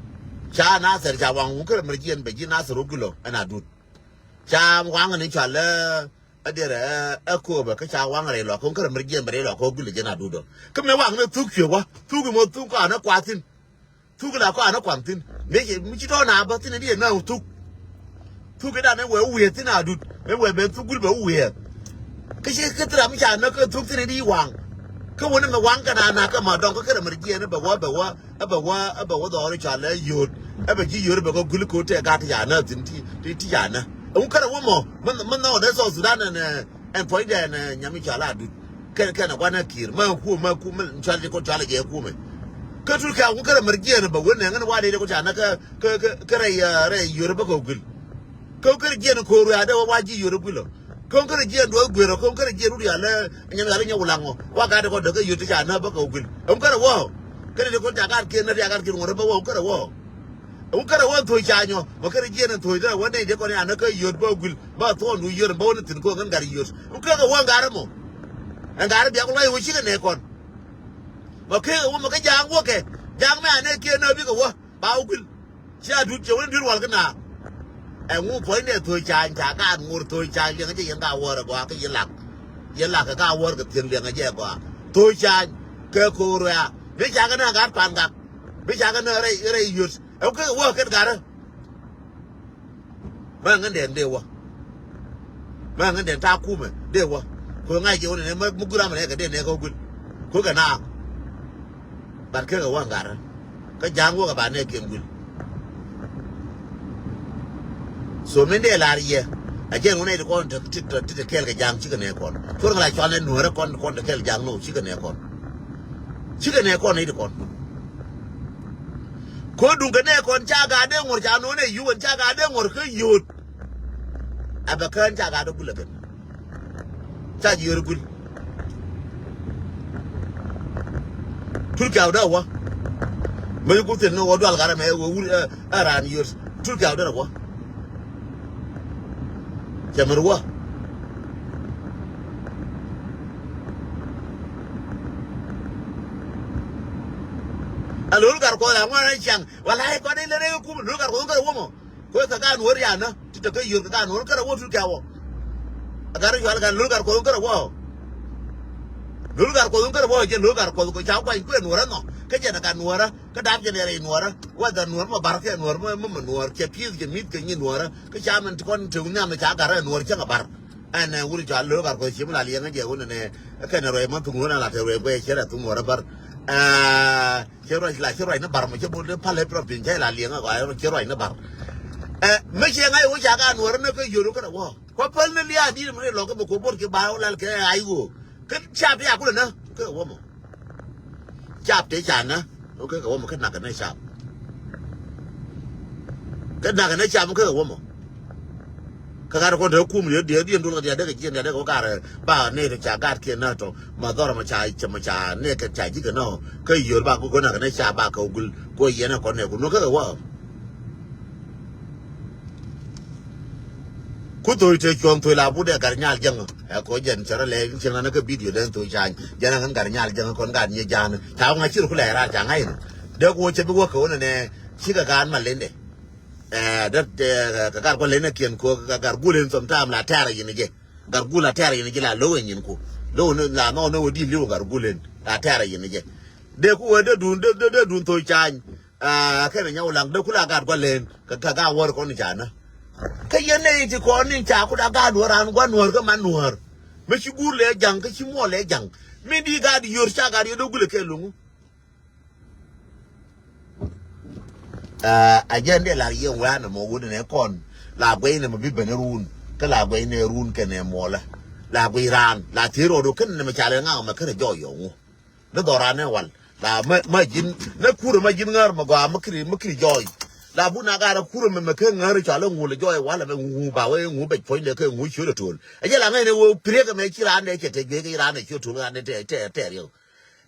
Ca Nasir ca waŋ, ŋu kärɛ mɛ jiɛn bɛ ji̱ Nasir wä gul ɔ, ɛn Adut. Ca waŋ ni cɔal ɛ, ɛ derɛ, ɛ, ɛ kööbä kä ca waŋ rɛy lɔk, kä ŋu kärɛ mɛ jiɛn bɛ rɛy lɔk, kä gul ɛ jɛn Adut ɔ. Kä mëë waŋ ni thuk cuɛ wä, thuk mɔ thuk kɔn ɛ kuath thi̱n. Thuk la kɔn ɛ kuath thi̱n. Mëë ci, mi ci tɔ̱ na bä thi̱n ɛ di ɛ na thuk. Thuk idan ɛ wee wiee thi̱n Adut. Mëë wee ben thuk gul bɛ wiee. Kä ci kä thil ram ca näk kä thuk thi̱n ɛ di waŋ. Kä wä ni mɛ waŋ kɛ na näk kä ma dɔŋ kä kärɛ mɛ jiɛn ɛ bɛ wä, bɛ wä, ɛ bɛ wä, ɛ bɛ wä dhɔr i̱ cɔal ɛ yot. Ɛ bɛ ji̱ yot ɛ bɛ kɛ gul kä te gat ti ca näk thi̱n ti, ti, ti ca näk. Ɛŋu kärɛ wä mɔ. Mɛ, mɛ nhɔk dee South Sudan ɛn, ɛ, ɛn puɔ̱nydɛ ɛn, ɛ, nyam i̱ cɔal Adut. Kɛn, kɛn ɛ gua̱n ɛ ki̱i̱r. Mɛ kum, mɛ kum, mɛ cɔal jɛ kɔn cɔal jɛ kumɛ. Kä Turkia ŋu kärɛ mɛ jiɛn ɛ bɛ wen nɛ ŋän wa dee jɛ kɔn ca näk kä, kä, kä, kä rɛy, ɛ, rɛy yot ɛ bä kɛ gul. Kä ŋu kärɛ jiɛn ko̱o̱r wiaa dee wä wa ji̱ yot ɛ gul ɔ. Kä ŋu kärɛ jiɛn duɔth guer ɔ, kä ŋu kärɛ jiɛn rut yalɛ, ɛ nyɛn ɣal i̱ nyɛ Wulaŋ ɔ. Wa gat ɛ kɔn dee kä yot ti ca näk bä kɛ gul. Ɛ ŋu kärɛ wä ɔ. Kärɛ dee kɔn ca gat kiɛn näk, ria gat kiɛn ŋuɔ̱t ɛ bä wä ɔ, ŋu kärɛ wä ɔ. Ŋu kärɛ wä thöc ca nyɔ, mɛ kärɛ jiɛn in thöc dee wä nɛy dee kɔn yan kä yot bä gul, bä thuɔ̱ɔ̱ndu yot, bä wä ni thi̱n ko̱ ŋän gat yot. Ŋu kärɛ wä ŋarä mɔ. Ɛn ŋarä bia ku lɔc wä cikɛ nɛ kɔn. Mɛ kɛ wä mɛ kä ja̱a̱ŋ wä kɛ. Ja̱a̱ŋ mɛ anɛ kiɛ nä bikɛ wä. Ba wä gul. Cia Adut cɛ wä ni duel wal kä na. Ɛŋu puɔ̱nydɛ thöc ca, ca gaat ŋor thöc ca liɛŋ jɛ yɛn ka wäär ɛ gɔaa kä yɛ lak. Yɛ lak kɛ ka wäär kɛ thi̱n liɛŋ jɛ gɔaa. Thöc ca kɛ ko̱o̱r wɛa. Bi ca kɛ nä gaat pan gak. Bi ca kɛ nä rɛy, rɛy yot. Ɛŋu kɛ wä kɛn garä. Mɛ ŋän dɛn dee wä. Mɛ ŋän dɛn ta̱a̱ kumɛ dee wä. Ko̱ ŋa̱c jɛ wä nɛ mɛ mi guram nɛ kɛ dee nɛ kɛ wä gul. Ko̱ kɛ naaŋ. Bat kɛ kɛ wä ŋa̱rä. Kä ja̱a̱ŋ wä kɛ ba nɛ kiɛn gul. So min dee lar yɛ. A jɛn wä nɛ ti kɔn ti, ti, ti, ti kɛɛl kɛ ja̱a̱ŋ cikɛ nɛ kɔn. Cuɔr ŋä la cual nɛ nuɔrɛ kɔn, kɔn ti kɛɛl ja̱a̱ŋ nɔ cikɛ nɛ kɔn. Cikɛ nɛ kɔn nɛ ti kɔn. Ko̱ duŋ kɛ nɛ kɔn ca gaa dee ŋuɔr ca no̱o̱ŋ nɛ yuwän ca gaa dee ŋuɔr kä yot. A bɛ kään ca gaa dee gul ɛ kɛn. Ca jiöör gul. Turkia wä dee wä. Mëë ku thi̱n ni wä dual garɛ mɛ wä wur ɛ, ɛ raan yöör. Turkia wä dee wä. Cɛ mɛr wä. A lo̱l gar kuɔth a ŋuan a ciaŋ. Wala a kɔn in lɛ rɛy kum lo̱l gar kuɔth in kärɛ wä mɔ. Kuɛ kɛ gaat nuɔ̱ɔ̱r yanä ti te kä yöör kɛ gaat nuɔ̱ɔ̱r kärɛ wä Turkia wä. A gat rɔ cual gat lo̱l gat kuɔth in kärɛ wä. Lo̱l gat kuɔth in kärɛ wä jɛ lo̱l gat kuɔth kɛ ca kuany kuɛ nuɔ̱ɔ̱rä nɔ. Kä jɛn a gat nuɔ̱ɔ̱rä kä dap jɛn ɛ rɛy nuɔ̱ɔ̱rä. Wä dhat nuɔ̱ɔ̱r mɛ bar kɛ nuɔ̱ɔ̱r mɛ mɛ nuɔ̱ɔ̱r cɛ pi̱i̱th cɛ mi̱th kɛ nyi nuɔ̱ɔ̱rä. Kä ca mɛn ti kɔn te wun nhiam ca gat rɛ nuɔ̱ɔ̱r cäŋ a bar. Ɛn ɛ wur ca lo̱l gat kuɔth ci mi la liɛŋä jɛ wun ɛnɛ. Ɛ kɛn ɛ ruɛc mɛ thuŋ wun ɛ la te ruɛc kuɛ cɛ rɛ thuŋ nuɔ̱ɔ̱rä bar. Ɛ Cɛ ruac la, cɛ ruac ni bar mɔ, cɛ bol de pal ɛ pin piny, cɛ la liɛŋ a gɔaa, cɛ ruac ni bar. Ɛ, mi cɛ ŋa̱c wä ca ka nuɔrä ni kä yio̱r wä kärɛ wä. Kua päl ni lia̱a̱ di̱t mi rɛy lɔk kä mi kuɔ bot ki ba wä lal kɛ ay ɣöö. Kä cap ti a kulɛ nä, kä wä mɔ. Cap ti ca nä, kä wä mɔ, kä nak kɛ nä cap. Kä nak kɛ nä cap, kä wä mɔ. Kä gat kɔn te kum diɛ diɛ diɛ dul kɛ diɛ dee kɛ jiɛn diɛ dee kɛ wä gat ba nɛ te ca gat kiɛ nä tɔ ma dhɔr ma ca cɛ ma ca nɛ kɛ ca ji̱ kɛ nä kä yio̱r ba go̱ go̱ na kɛ nɛ ca ba kɛ wä gul go̱ yɛn ɛ kɔn nɛ ku nɔ kä kɛ wä. Ku thoi te cuɔ̱ŋ thoi la bu dee Gat Nyal Jäŋ. Ɛ kɔ jɛn cɛ rɔ lɛ cɛ ŋan kä bidio den thoi cany. Jɛn ŋan Gat Nyal Jäŋ kɔn Gat Nyal Jäŋ. Ca ŋa cir ku lɛ rar ca ŋa̱c ni. Dee ku wä cɛ bi wä kɛ wä nɛ nɛ cikɛ Gat Malende. Ɛ dee kɛ Gat Malende kiɛn ko kɛ Gat Gul in sometime la tɛr yin jɛ. Gat Gul la tɛr yin jɛ la low in yin ku. Low ni la nɔ ni wä di liw Gat Gul in la tɛr yin jɛ. Dee ku wä dee dun dee dee dun thoi cany. Aa kɛnɛ nyɛ wä laŋ dee ku la Gat Gul in. Kä kä ga wär kɔn ca nä. Kä yɛn nɛ ti kɔn ni ca ku da gaat wä ran guan wär kä man wär. Mi ci guur lɛ jaŋ kä ci muɔl lɛ jaŋ. Mi di gaat yör ca gaat yör dee gulɛ kɛ luŋu. Aa a jɛn dee lar yɛn wä nɛ mɔ wut nɛ kɔn. La guɛy nɛ mɔ bi ben run. Kä la guɛy nɛ run kɛ nɛ muɔlɛ. La guɛy ran la thier rɔɔd wä kɛn nɛ mɛ ca lɛ ŋaŋ mɛ kɛn jɔɔ yɔŋu. Ni dhɔran ni wal la ma ma jin ni kurɛ ma jin ŋär ma gɔaa ma kiri ma kiri jɔɔy. La bu na gara kurɛ mɛ mɛ kä ŋär cɔal ŋu lɛ jɔɔy wal mɛ ŋu ba wee ŋu bɛc puɔ̱ny lɛ kä ŋu ciöt a tuɔl. Ɛ jɛ la ŋäc ni wee piriek mɛ ci raan dɛ cɛ te guiek iran dɛ ciöt tuɔl ran dɛ te te te riɛw.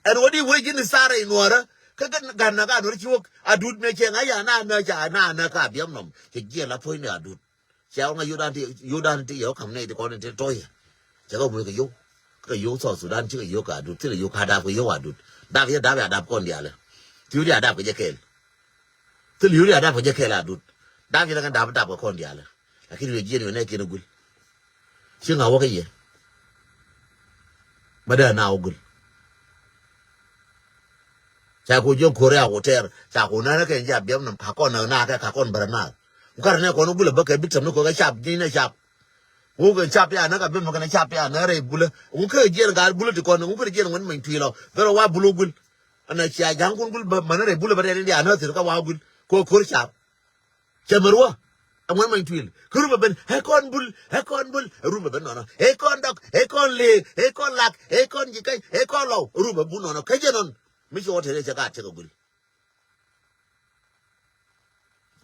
Ɛn wä di wee jin sara inuɔrä kä gan na gan wä ci wä adut mɛ cɛ ŋa ya na na ca na na ka biɛm nɔm cɛ jiɛ la puɔ̱ny ni adut. Cɛ ɣɔn ŋa yodan ti yodan ti yɛ ɣɔn kam nɛy ti kɔn ti tɔyɛ. Cɛ kɛ muc kɛ yow kɛ yow South Sudan cikɛ yow kɛ adut thilɛ yow ka dap kɛ yow adut. Dap yɛ dap ya dap kɔn dialɛ. Thil yori adap kɛ jɛ kɛl. Thil yori adap kɛ jɛ kɛl adut. Dap yɛ kɛ dap dap kɛ kɔn dialɛ. Lakin yɛ jiɛn yɛ nɛ kiɛn gul. Ci ŋa wä kɛ yɛ. Bä dee na wä gul. Ca ku jiɔŋ Korea ku tɛɛr ca ku nɛn kɛ jɛ a biɛm nɔm ka kɔn nɛ na kɛ ka kɔn bärɛ na. Ku karɛ nɛ kɔn gulɛ bä kɛ bi tɛm ni kɔ kɛ cap ji̱n nɛ cap. Ŋu kɛ cap ya nɛ ka bi mɛ kɛn cap ya nɛ rɛy bulɛ ŋu kɛ jiɛn gal bulɛ ti kɔn ŋu kɛ jiɛn ŋuɛn mɛny tuil ɔ bɛ rɔ wa bulɛ gul. Ɛn a cia ja̱ŋ kun gul bä mɛn rɛy bulɛ bä rɛy ni dia nɛ thir ka wa gul kɔ kor cap. Cɛ mɛ ruɔ. Ɛ ŋuɛn many tuil kä rumɛ ben ɛ kɔn bul ɛ kɔn bul ɛ rumɛ ben nɔnɔ ɛ kɔn dɔk ɛ kɔn leek ɛ kɔn lak ɛ kɔn ji̱ kɛc ɛ kɔn lɔw ɛ rumɛ bun nɔnɔ kä jɛ nɔn. Mi ci wä tɛn ɛ cɛ gaat cɛ kɛ guil.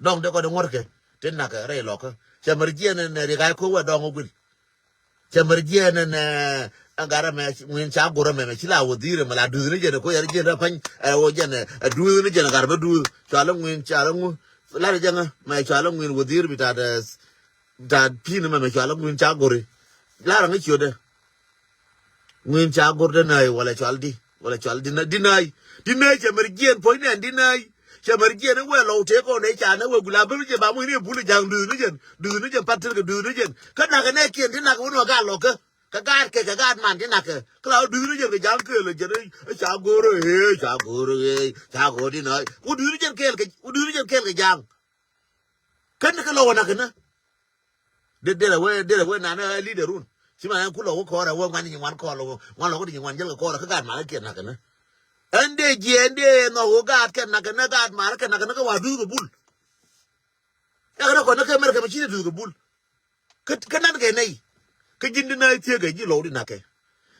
Dɔŋ de kɔn ɛ ŋuɔ̱rkɛ tin nakɛ rɛy lɔkä cɛ mɛr jiɛn ɛn ɛ riɛk a ɛ ko̱ wɛ dɔŋ ɛ guil. Cɛ mɛr jiɛn ɛn ɛ ɛ gat ɛmɛ ŋuin ca gur ɛmɛ mɛ ci la wädhi̱r ɛmɛ la duth ni jɛn ɛ ko̱ yɛr jiɛn rɛ pa̱ny ɛ wä jɛn ɛ duth ni jɛn ɛ gat ɛmɛ duth cɔal ɛ ŋuin cɔal ɛ ŋu. Lat ɛ jɛŋä mɛ cɔal ɛ ŋuin wädhi̱r bi tat ɛ tat pi̱n ɛmɛ mɛ cɔal ɛ ŋuin ca gur ɛ. Lat ɛ ŋä ciötdɛ ŋuin ca gur dɛ nääy wala cɔal di wala cɔal di nääy di nääy. Di nääy cɛ mɛr jiɛn puɔ̱ny nɛn di nääy. Cɛ mɛr jiɛn i̱ wee lɔw tëë kɔn ëë ca nɛ wee gula ben wi̱c jɛ ba muc ni ɛ bul ɛ ja̱a̱ŋ duth ni jɛn duth ni jɛn pat tël kɛ duth ni jɛn kä nakɛ nɛ kiɛn ti nakɛ wä nuɔ gat lɔkä. Kɛ gaat kɛ kɛ gaat man ti nakɛ kä la wä duth ni jɛn kɛ ja̱a̱ŋ këël ɛ jɛn ɛ ca go̱o̱r ɛ ëë ca go̱o̱r ɛ ëë ca go̱o̱r di nääy wä duth ni jɛn kɛɛl kɛ wä duth ni jɛn kɛɛl kɛ ja̱a̱ŋ. Kä ni kɛ lɔw ɛ nakɛ nä. Dee dee la wee dee la wee nanɛ ɛ leader run. Ci ma ɛn ku lɔ wä kɔrɛ wä ŋuan ni ŋuan kɔrɛ wä ŋuan lɔ wä ni ŋuan jäl kɛ kɔrɛ kä gaat mal kɛ nakɛ nä. Ɛn dee jiɛ ɛn dee nɔ wä gaat kɛ nakɛ nä gaat mal kɛ nakɛ nä kä wa duth kɛ bul. Ɛ kɛ nä kɔn nä kɛ mɛr kɛ mɛ ci ni duth kɛ bul. Kä kä nan kɛ nɛy. Kä ji̱n di nä thiee kɛ ji̱ lɔw di nakɛ.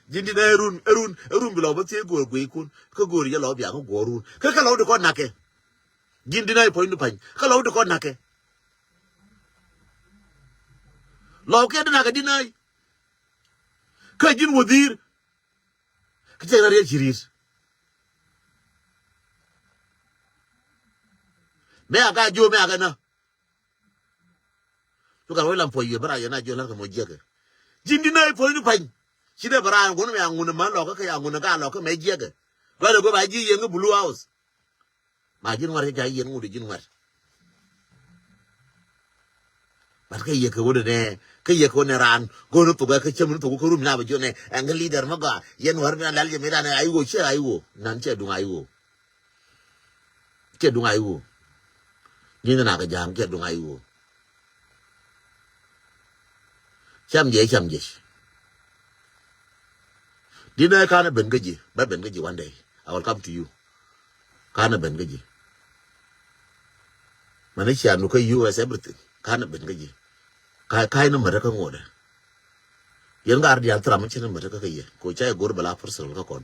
Ji̱n di nä ɛ run ɛ run ɛ run bi lɔw bä thiee go̱o̱r gueykun kä go̱o̱r yɛ lɔw bia kä guɔ̱ɔ̱r run kä kä lɔw di kɔn nakɛ. Ji̱n di nä ɛ puɔ̱ny di pa̱ny kä lɔw di kɔn nakɛ. Lɔw kɛ di nakɛ di nä ɛ kä ji̱n wädhi̱i̱r. Kä cɛ rɔ riɛl ci ri̱i̱t. Mɛ a ka jiö mɛ a kɛ nä. Cu gat wec lam puɔc wiee bä rac yɛn a jiö la̱r kɛ mɔ jiäkɛ. Ji̱n di nä i̱ puɔ̱ny ni pa̱ny. Ci dee bä raan wun mɛ a ŋun män lɔkä kɛ a ŋun gaat lɔkä mɛ jiäkɛ. Dualɛ go̱ ba ji̱ yɛn ŋä Blue House. Ma ji̱n ŋuɛ̈t cä ca yɛn ŋut ji̱n ŋuɛ̈t. But kä yɛ kɛ wä dee nɛ kä yɛ kɛ wä nɛ raan go̱o̱n thok ɛ kä cäm ni thok kä rum na bɛ jiɔn ɛ ɛn kä leader mä gɔaa yɛn wär mi na lɛl jɛ mi dan ɛ ay ɣöö cɛ ay ɣöö nan cɛ duŋ ay ɣöö. Cɛ duŋ ay ɣöö. Ji̱n na kɛ ja̱a̱ŋ cɛ duŋ ay ɣöö. Cam jɛ cam jɛ. Di nɛ kanɛ ben kä ji̱ bä ben kä ji̱ one day I will come to you. Kanɛ ben kä ji̱. Mani cia nu kä U S everything. Kanɛ ben kä ji̱. Ka ka̱y ni mät kä ŋuɔ̱tdɛ. Yɛn ŋa̱r diaal thil ram mi ci ni mät kä kä yɛ ko ca yɛ go̱r bɛ la personal kä kɔn.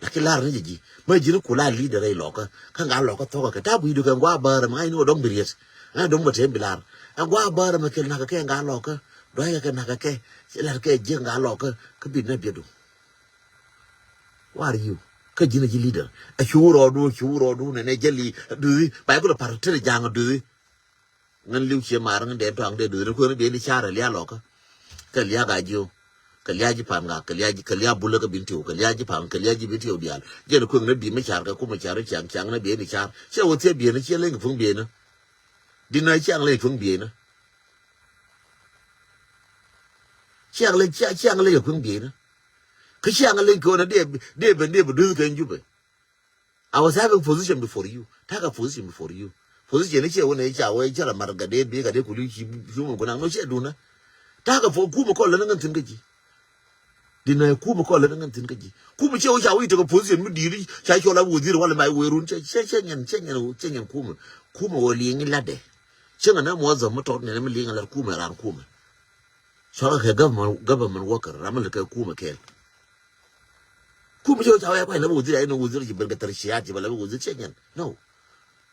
Lakin lar ni jɛ ji̱ mɛ ji̱ ni ku la leader rɛy lɔkä kä ŋa̱r lɔkä thɔkä kɛ ta̱a̱ gui̱du kɛ ŋua̱ bäärä mɛ ŋa̱c ni wä dɔ̱ŋ bi riet. Ŋa̱c dɔ̱ŋ bä te bi lar. Ɛ ŋua̱ bäärä mɛ kɛ nakä kɛ ŋa̱r lɔkä. Dua̱ckɛ kɛ nakä kɛ ci lar kɛ jiäk ŋa̱r lɔkä kä bi nɛ biɛtdu. Who are you? Kä ji̱n a ji̱ leader. A cu rɔɔdu cu rɔɔdu nɛ nɛ jäli duthi ba ikulɛ par tëri ja̱a̱ŋ duthi. Ŋän li̱w cie mar ŋän dee tɔaŋ dee duthi ni kuäär ni dee ni carɛ lia̱a̱ lɔkä. Kɛ liak a jiö. Kɛ liak ji̱ pan ŋa, kɛ liak ji̱, kɛ liak bulä kä bin tiw, kɛ liak ji̱ pan, kɛ liak ji̱ bin tiw diaal. Jɛn kueŋ ni bi mi car kɛ kumɛ car, ciaŋ, ciaŋ ni bi ni car. Ciɛ wä thiɛ bieni, ciɛ leny kɛ puŋ bieni. Di na ciaŋ leny puŋ bieni. Ciaŋ leny, ciaŋ, ciaŋ leny kɛ puŋ bieni. Kä ciaŋ leny kɛ wä na dee, dee ben, dee ben duth kɛ Jubɛ. I was having position before you. Ta̱a̱ kɛ position before you. Position ni ciɛ wä ni ca wä ca la mar gat dee bi gat dee kuli ci, ci mun kunaŋ no ciɛ dunä. Ta̱a̱ kɛ fo kumɛ kɔl lä ni ŋän thi̱n kä ji̱. Di na kumɛ kɔl lä ni ŋän thi̱n kä ji̱. Kumɛ ciɛ wä ca wä itek position mi di̱i̱t ca cɔl a wä dhir wala ma wä run ciɛ, ciɛ, ciɛ nyɛn, ciɛ nyɛn, ciɛ nyɛn kumɛ. Kumɛ wä liŋ i latdɛ. Ciɛ ŋän a muwazzaf mi tɔt nɛn mi liŋ a lat kumɛ ran kumɛ. Cɔl kɛ government, government worker ram mi lät kɛ kumɛ kɛɛl. Kumɛ cɛ wä ca wä ya kuany lɛ bä wazir, ay ni wazir ci ben kɛ tɛr ciat ci bɛ lɛ bä wazir cɛ nyɛn. No.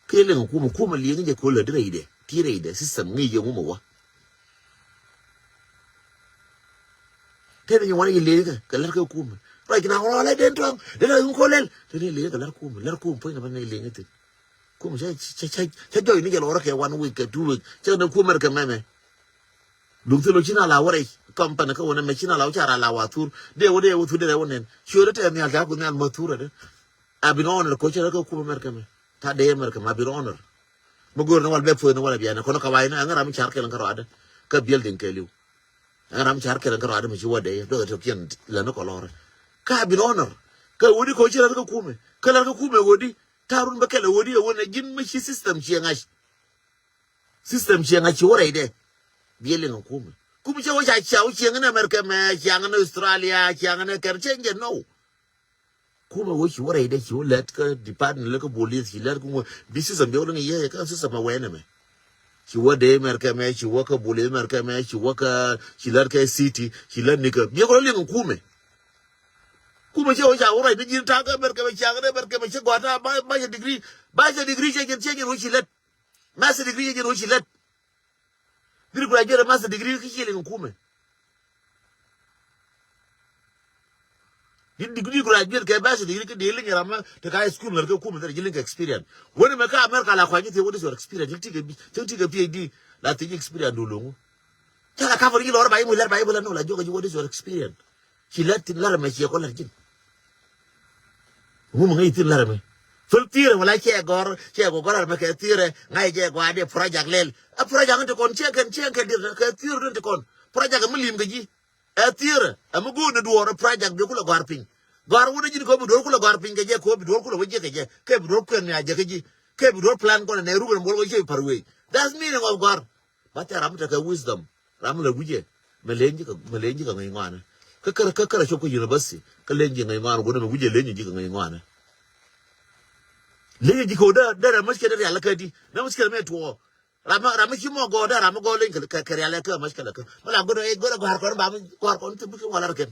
Kɛ liŋ kumɛ, kumɛ liŋ jɛ kol lɛ di rɛydɛ. Ti rɛydɛ system ŋi̱i̱c yɛ ŋumɛ wä. Tɛn ni nyɛ wanɛ yɛ liŋ kɛ, kɛ lɛr kɛ kumɛ. Ruac kɛ na wä lɛ den tuaŋ, den a yuŋ kol lɛl. Tɛn ni liŋ kɛ lɛr kumɛ, lɛr kumɛ puɔ̱ny na bä ni liŋ thi̱n. Kumɛ cɛ, cɛ, cɛ, cɛ jɔy ni jɛ lɔrä kɛ one week kɛ two week. Cɛ ni kumɛ kɛ mɛmɛ. Duŋ thil ɔ ci na la wä rɛy company kä wä nɛ mɛ ci na la wä ca ra la wa thur. Dee wä dee wä thur dee rɛ wä nɛn. Ci wä dee tɛ nhial ca ku nhial ma thur adɛ. A bin honor ko cɛ rɛ kä kumɛ America mɛ. Ta dee America mɛ a bin honor. Mɛ go̱o̱r ni wal bɛ puɔth ni wal a bianɛ kɔn ka wai ni a ŋä ram mi car kɛl kä rɔadɛ. Kä building kɛliw. A ŋä ram mi car kɛl kä rɔadɛ mi ci wä dee dɔk tɛ kiɛn lɛ ni kɔ lɔrɛ. Ka a bin honor. Kä wä di ko cɛ rɛ kä kumɛ. Kä lɛ kä kumɛ wä di. Ta run bä kɛl wä di wä nɛ ji̱n mi ci system ciɛ ŋa̱c. System ciɛŋ a ci wä rɛydɛ. Biɛ liŋ a kumɛ. Kumɛ cɛ wä ca ciaw ciɛŋ ni America mɛ, ciaŋ ni Australia, ciaŋ ni kɛr cɛ jɛ nɔw. Kumɛ wä ci wä rɛydɛ ci wä lɛt kä department lɛ kä police ci lɛt kumɛ bi system biɛ wä liŋ yɛ kä system a wɛnɛ mɛ. Ci wä dee America mɛ, ci wä kä police America mɛ, ci wä kä ci lɛt kä city, ci lɛt ni kä biɛ kɔ liŋ a kumɛ. Kumɛ cɛ wä ca wä rɛydɛ ji̱n ta̱a̱ kä America mɛ, ciaŋ ni America mɛ ci gɔaa ta̱a̱ ba, ba cɛ degree, ba cɛ degree cɛ jɛn cɛ jɛn wä ci lɛt. Master degree jɛ jɛn wä ci lɛt. Di graduate master degree kä ci liŋ kumɛ. Di, di, di graduate kɛ bachelor degree kä di liŋ ram ma te ka high school lɛr kɛ kumɛ thɛr ji̱ liŋ kɛ experience. Wani mɛ ka America la kwa ji̱ thie what is your experience? Ji̱ ti kɛ bi, ji̱ ti kɛ P H D la thie ji̱ experience du loŋu. Ca la cover ji̱ lɔr ba ji̱ mu lɛr ba ji̱ mu lɛr no la jiɔk ji̱ what is your experience? Ci lɛr tin lɛr mɛ ciɛ kɔ lɛr ji̱n. Ŋum ŋäc thi̱n la̱r ɛmɛ. Thil thi̱i̱rɛ wala cɛ gɔ̱r, cɛ gɔ̱r gɔ̱r la̱r ɛmɛ kɛ thi̱i̱rɛ, ŋa̱c jɛ gɔaa dee project lɛl. Ɛ project in ti kɔn cɛ kɛn, cɛ kɛn di̱t kɛ thi̱i̱rɛ in ti kɔn. Project ɛmɛ li̱m kɛ ji̱. Ɛ thi̱i̱rɛ, ɛmɛ go̱o̱r ni duɔ̱ɔ̱r ɛ project bi kulɛ gɔ̱a̱r piny. Gɔ̱a̱r wun ni ji̱n kɔ bi duɔ̱ɔ̱r kulɛ gɔ̱a̱r piny kɛ jɛ, kɔ bi duɔ̱ɔ̱r kulɛ wä jɛ kɛ jɛ. Kɛ bi duɔ̱ɔ̱r kuɛn ni a jɛ kɛ ji̱. Kɛ bi duɔ̱ɔ̱r plan kɔn ɛ nɛ ruk ɛn buɔl wä cɛ bi pa̱r wee. That's meaning of gɔ̱a̱r. Ba thɛr ram mi tekɛ wisdom. Ram mi la wi̱cɛ. Mɛ leny ji̱ kɛ, mɛ leny ji̱ kɛ ŋäc ŋɔaanɛ. Kä kärɛ, kä kärɛ cop kä university. Kä leny ji̱ ŋäc ŋɔaanɛ, guɔ̱dɛ mɛ wi̱cɛ leny ji̱ kɛ ŋäc ŋɔaanɛ. Leny ji̱ kɛ wä dee, dee rɛ mushkila dee rial kä di. Dee mushkila mɛ tuɔɔ. Ram mi, ram mi ci mɔ gɔɔ dee, ram mi gɔɔ leny kɛ, kɛ, kɛ rial kä mushkila kä. Mɛ la guɔ̱dɛ, guɔ̱dɛ gɔ̱a̱r kɔn ba mi, gɔ̱a̱r kɔn ti bi kɛ wal rɛ kɛn.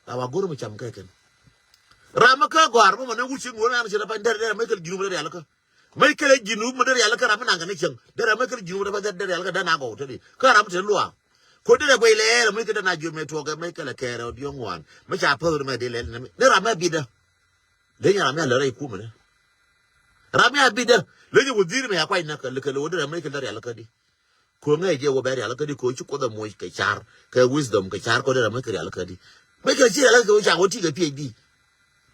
La wa go̱r mi cam kɛ kɛn. Ram mi kä gɔ̱a̱r mi mɔ ni wut cieŋ wä mi an cɛ rɛ pa dee, dee ram mi kɛl ji̱ rum dee rial kä. Mi kɛl ji̱ rum mi dee rial kä ram mi naŋ kɛ ni cieŋ. Dee ram mi kɛl ji̱ rum dee pa dee, dee rial kä dee na gɔw te di. Kä ram mi te luaak. Ko dee rɛ guɛy lɛɛl mi kɛ dee na jiö mi tuɔk kɛ mi kɛl kɛɛrɛ ɔ diɔ̱ŋ wan. Mi ca päth ri mɛ dee lɛl ni mi. Ni ram mi a bidä. Leny ram mi a lɛ rɛy kumɛ ni. Ram mi a bidä. Leny wä dhir mi a kuay na kɛ, kɛ lɛ wä dee ram mi kɛl dee rial kä di. Ko ŋäc jɛ wä bɛ rial kä di ko ci Kuoth ɛ moc kɛ car, kɛ wisdom kɛ car ko dee ram mi kɛ rial kä di. Mi kɛ ci rial kä wä ca wä ti kɛ P H D.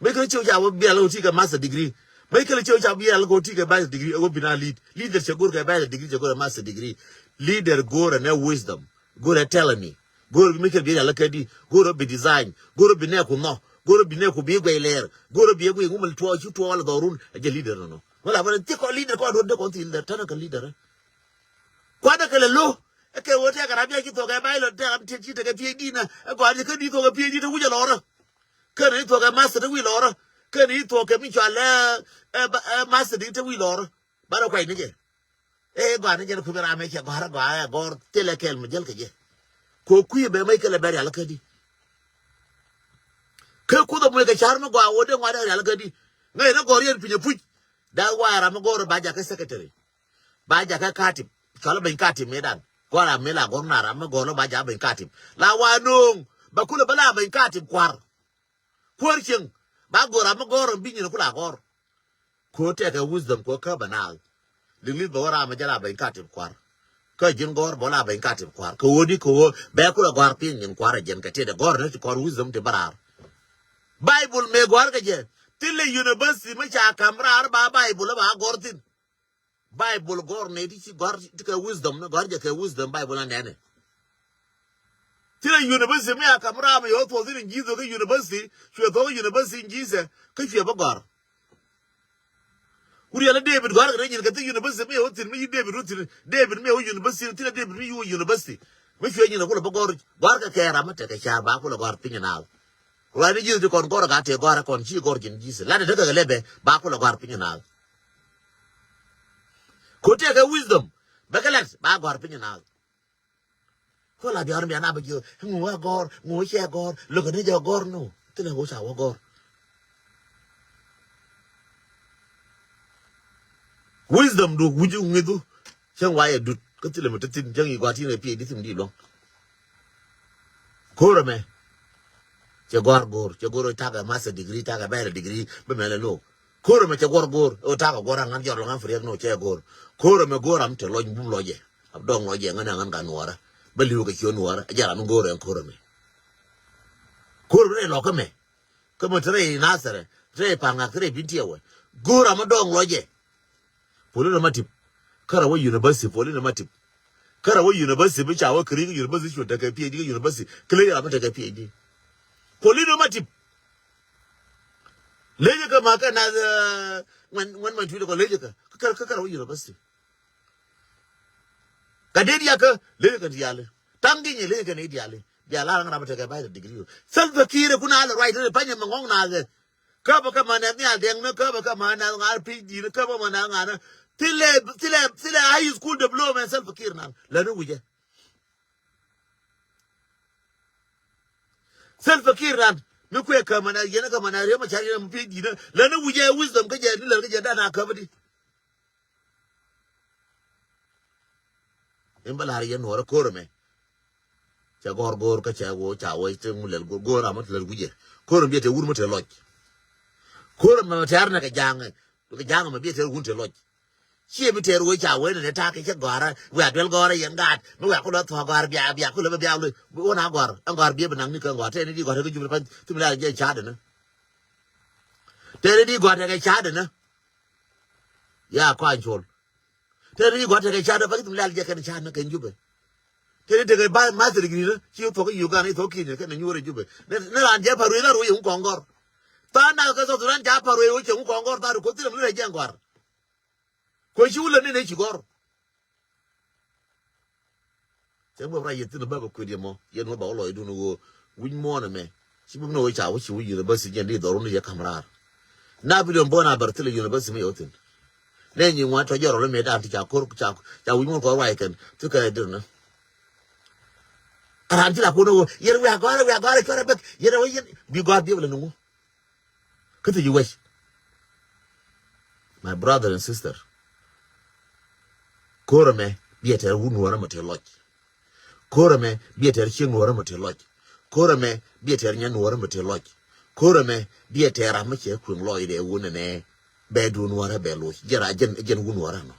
Mi kɛ ci wä ca wä bi rial kä wä ti kɛ master degree. Mi kɛ ci wä ca bi rial kä wä ti kɛ master degree, wä bi na lead. Leader cɛ go̱r kɛ bachelor degree, cɛ go̱r ɛ master degree. Leader go̱r ɛ nɛ wisdom. Go̱r ɛ talent ni. Go̱r mi kɛ bi rial kä di. Go̱r ɛ bi design. Go̱r ɛ bi nɛ ku nhɔ. Go̱r ɛ bi nɛ ku bi guɛy lɛɛr. Go̱r ɛ bi guɛy ŋumɛ tuɔ, ci tuɔ wala dhɔrun. Ɛ jɛ leader nɔ nɔ. Wala bä ti kɔ leader kɔ duɔt de kɔn thi leader. Tɛnɛ kɛ leader. Kuanɛ kɛ lɛ lo̱. Ɛ kɛ ɣöö tɛkɛ ram bia ci thuɔ̱k ɛ bachelor, tɛkɛ ram ti ci tekɛ P H D nɛ. Ɛ gɔaa ni kä di thuɔ̱k ɛ P H D te wi̱c ɛ lɔrä. Kä ni thuɔ̱k ɛ master te wi̱c lɔrä. Kä ni thuɔ̱k kɛ mi cɔal ɛ, ɛ, ba, ɛ, master di te wi̱c lɔrä. Banɛ kuay ni jɛ. Ɛ gɔaa ni jɛ ni kui̱ bi ram ɛ cɛ gɔ̱a̱r ɛ gɔaa ɛ gɔ̱a̱r thilɛ kɛl mi jäl kɛ jɛ. Kɛ kui̱ bɛ mec kɛ lɛ bɛ rial kä di. Kä Kuoth ɛ muec kɛ car mi gɔaa ɣöö dee ŋuat ɛ rial kä di. Ŋäc ni gɔ̱r yɛn piny ɛ puc. That's why ram mi gɔ̱r ba jakä secretary. Ba jakä katip. Cɔl beny katip mëëdan. Gɔl a mëë la gɔr na ram mi gɔl ba jak beny katip. La wa no̱o̱ŋ. Ba kulɛ bä la beny katip kua̱r. Kuäär cieŋ. Ba gɔr ram mi gɔr ram bi nyin kula gɔr. Ko tɛkɛ wisdom ko kä bä naath. Liŋ li̱th bä wä ram mi jɛ la beny katip kua̱r. Kä ji̱n gɔ̱r bä la ben ka tip kua̱r. Kɛ ɣöö di kɛ ɣöö bɛ kulɛ gɔ̱a̱r piny nyin kua̱r ɛ jɛn kɛ tëëdɛ gɔ̱r ni ti kɔn wisdom ti bä raar. Bible mëë gɔ̱a̱r kɛ jɛ. Thilɛ university mi ca ka̱m raar ba Bible ba gɔ̱r thi̱n. Bible gɔ̱r nɛ ti ci gɔ̱r ti kɛ wisdom ni gɔ̱r jɛ kɛ wisdom Bible na nɛnɛ. Thilɛ university mi a ka̱m raar mi yɛ wä thuɔth thi̱n in Jesus kä university cuɛ thuɔk kä university in Jesus kä cuɛ bä gɔ̱r. Wur yɛlɛ David gɔ̱a̱r kɛ rɛy nyin kɛ thi university mi yɛ wä thi̱n mi yi David wä thi̱n David mi yɛ wä university thilɛ David mi yi wä university. Mi cuɛ nyin kulɛ bä gɔ̱r gɔ̱a̱r kɛ kɛ ram mi tekɛ ca ba kulɛ gɔ̱a̱r piny naath. Ruac ni Jesus ti kɔn gɔ̱r ka tëë gɔ̱a̱r kɔn ci gɔ̱r ji̱n Jesus. Lat ni tekɛ kɛ lɛpɛ ba kulɛ gɔ̱a̱r piny naath. Ko tëë kɛ wisdom bɛ kɛ lat ba gɔ̱a̱r piny naath. Ko la biar mi ana bä jiö ŋu a gɔ̱r ŋu cɛ gɔ̱r lokä ni jɛ gɔ̱r nu. Thilɛ ŋu ca wä gɔ̱r. Wisdom du wi̱c ŋi̱thu. Cäŋ wa yɛ dut kä thilɛ mi te thi̱n cäŋ i̱ gɔ̱a̱r ti̱n kɛ PhD thi̱n di luɔ̱ŋ. Ko̱r ɛmɛ cɛ gɔ̱a̱r go̱o̱r cɛ go̱o̱r takɛ master degree takɛ bachelor degree bi mɛlɛ lo̱o̱. Ko̱r ɛmɛ cɛ gɔ̱a̱r go̱o̱r ɛ takɛ gɔ̱a̱r aŋan jɔr lɔŋ an friɛk ni wä cɛ go̱o̱r. Ko̱r ɛmɛ go̱o̱r am te lɔc bum lɔcɛ. Ab dɔŋ lɔcɛ ŋän aŋan ka nuɔrä bä li̱w kɛ ciö nuɔrä a jɛl am go̱o̱r ɛn ko̱r ɛmɛ. Ko̱r ɛmɛ rɛy lɔkä mɛ. Kä mɛ te rɛy Nasɛrɛ te rɛy Paŋak te rɛy Bintiɛwɛ. Go̱o̱r am dɔŋ lɔcɛ. Poli nɔ ma tip. Kärɛ wä university poli nɔ ma tip. Kärɛ wä university bi ca wä kɛ ri̱ŋ university cu tekɛ PhD kɛ university kɛ ley ram mi tekɛ PhD. Poli nɔ ma tip. Ley jɛ kɛ ma kɛ nath ŋuɛn ŋuɛn ma tui̱dɛ kɔ ley jɛ kɛ kärɛ kärɛ wä university. Ka dee diakä ley jɛ kɛ diali. Taŋ di nyɛ ley jɛ kɛ ni diali. Bia lar ŋa ram mi tekɛ bachelor degree. Salva Kiir kun a lɛ ruac dee panyɛ mɛ ŋɔŋ nathɛ. Käbä kä ma nɛth nhial dɛŋ ni käbä kä ma nɛth ŋa̱r PhD ni käbä ma nɛth ŋa̱r ni. Thilɛ thilɛ thilɛ high school diploma ɛn Salva Kiir nan lɛ ni wi̱cɛ. Salva Kiir nan mi kuɛ kä ma nɛth yɛn kä ma nɛth riɛm a car yɛn mi PhD ni lɛ ni wi̱cɛ wisdom kä jɛ ni lɛ kä jɛ dan a käbä di. In bä la̱r yɛn nuɔrä ko̱r ɛmɛ. Cɛ gɔ̱r go̱o̱r kä cɛ wä ca wä cɛ ŋu lɛl go̱o̱r amä te lɛl gui̱cɛ. Ko̱r ɛmɛ biɛ te wur mä te lɔc. Ko̱r ɛmɛ tɛ̈r nɛ kɛ ja̱a̱ŋ kɛ ja̱a̱ŋ ɛmɛ biɛ te wun te lɔc. Ciɛ bi tɛ̈r wä ca wä nɛ ta̱a̱ kɛ cɛ gɔ̱a̱rä wiaa duel gɔ̱a̱rä yɛn gaat mi wiaa kulɛ thuɔ̱k gɔ̱a̱r bia bia kulɛ bä bia loc. Wä na gɔ̱a̱r ɛn gɔ̱a̱r biɛ bi naŋ ni kɛ gɔ̱a̱r tɛn ni di gɔ̱a̱r te kɛ jup pany thim la jɛ ca̱a̱dɛ nä. Tɛn ni di gɔ̱a̱r te kɛ ca̱a̱dɛ nä. Ya kɔany col. Tëë ri gɔ̱a̱t tekɛ ca̱a̱t dɔ pa ki thum lɛl jɛ kɛn ca̱a̱t ni kɛn Jubɛ. Tëë ri tekɛ ba master degree ni ci thuɔk Uganda, ci thuɔk Kenya kɛn nyuɔrɛ Jubɛ. Ni raan jɛ pa ruëë la ruëë yɛ ŋu kɔŋ gɔr. Tha̱a̱ŋ nath kɛ South Sudan ca pa ruëë wä cɛ ŋu kɔŋ gɔr tha̱a̱ŋ ri koth thilɛ mi lɛ jɛ ŋuar. Kuɛ ci wulɛ ni nɛ ci gɔr. Cɛ ŋuɛp ruac yɛ thi̱n bä bɛ kui̱t yɛ mɔ yɛn wä ba wä lɔcdun ɣöö wi̱c muɔ̱ɔ̱n ɛmɛ. Ci bi mi ni wä ca wä ci wä university jɛn di dhɔrun yɛ ka̱m raar. Na bi diɔn buɔ̱n a bɛr thilɛ university mi yɛ wä thi̱n. Nɛ nyi ŋuan tɔ jɔrɔ lɛ mëë dan ti ca ko̱r ca ca wi̱c muɔ̱ɔ̱n kɔn ruac kɛn thikɛ dir ni. Raan ci la kun ɣöö yɛn wiaa gɔ̱a̱rɛ wiaa gɔ̱a̱rɛ cuarɛ bek yɛn ɛ wä yɛn bi gɔ̱a̱r biɛp lɛ ni ŋu. Kä thiec i̱ wec. My brother and sister. Ko̱r ɛmɛ biɛ tɛr wun nuɔ̱ɔ̱rä mɛ te lɔc. Ko̱r ɛmɛ biɛ tɛr cieŋ nuɔ̱ɔ̱rä mɛ te lɔc. Ko̱r ɛmɛ biɛ tɛr nyɛ nuɔ̱ɔ̱rä mɛ te lɔc. Ko̱r ɛmɛ biɛ tɛr ram mɛ cɛ kueŋ lɔcdɛ wun ɛnɛ. Bɛ duun nuɔ̱ɔ̱rä bɛ loc jɛn ra jɛn jɛn wun nuɔ̱ɔ̱rä nɔ.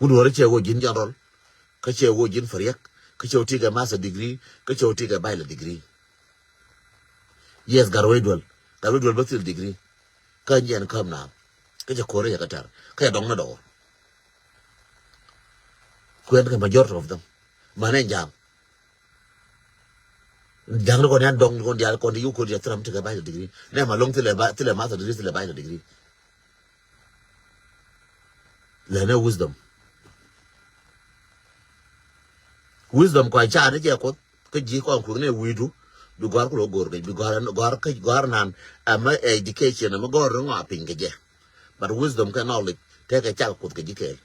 Wut wärä cɛ wä ji̱n general, kä cɛ wä ji̱n fariak, kä cɛ wä tikɛ master degree, kä cɛ wä tikɛ bachelor degree. Yes, gat wee duel, gat wee duel bä thil degree. Kä nyiɛn käm na, kä cɛ ko̱rä yɛ kä tɛr, kä cɛ dɔŋ ni dɔɔr. Kuɛn kɛ majority of them, manɛ ja̱a̱ŋ. Ja̱ŋ ni kɔn yan dɔŋ ni kɔn diaal kɔn di yuk kɔn diaal thil ram tekɛ bachelor degree. Nɛ ma loŋ thilɛ ba thilɛ master degree thilɛ bachelor degree. Lɛ nɛ wisdom. Wisdom kɔn ca ni jɛ kuoth kä ji̱ kɔn kui̱k nɛ wi̱i̱du. Bi gɔ̱a̱r kulɛ go̱o̱r kɛ bi gɔ̱a̱r gɔ̱a̱r kä gɔ̱a̱r nan ɛmɛ education ɛmɛ gɔ̱a̱r ni ŋɔa piny kɛ jɛ. But wisdom kɛ knowledge tekɛ cak kuoth kɛ ji̱ kɛɛl.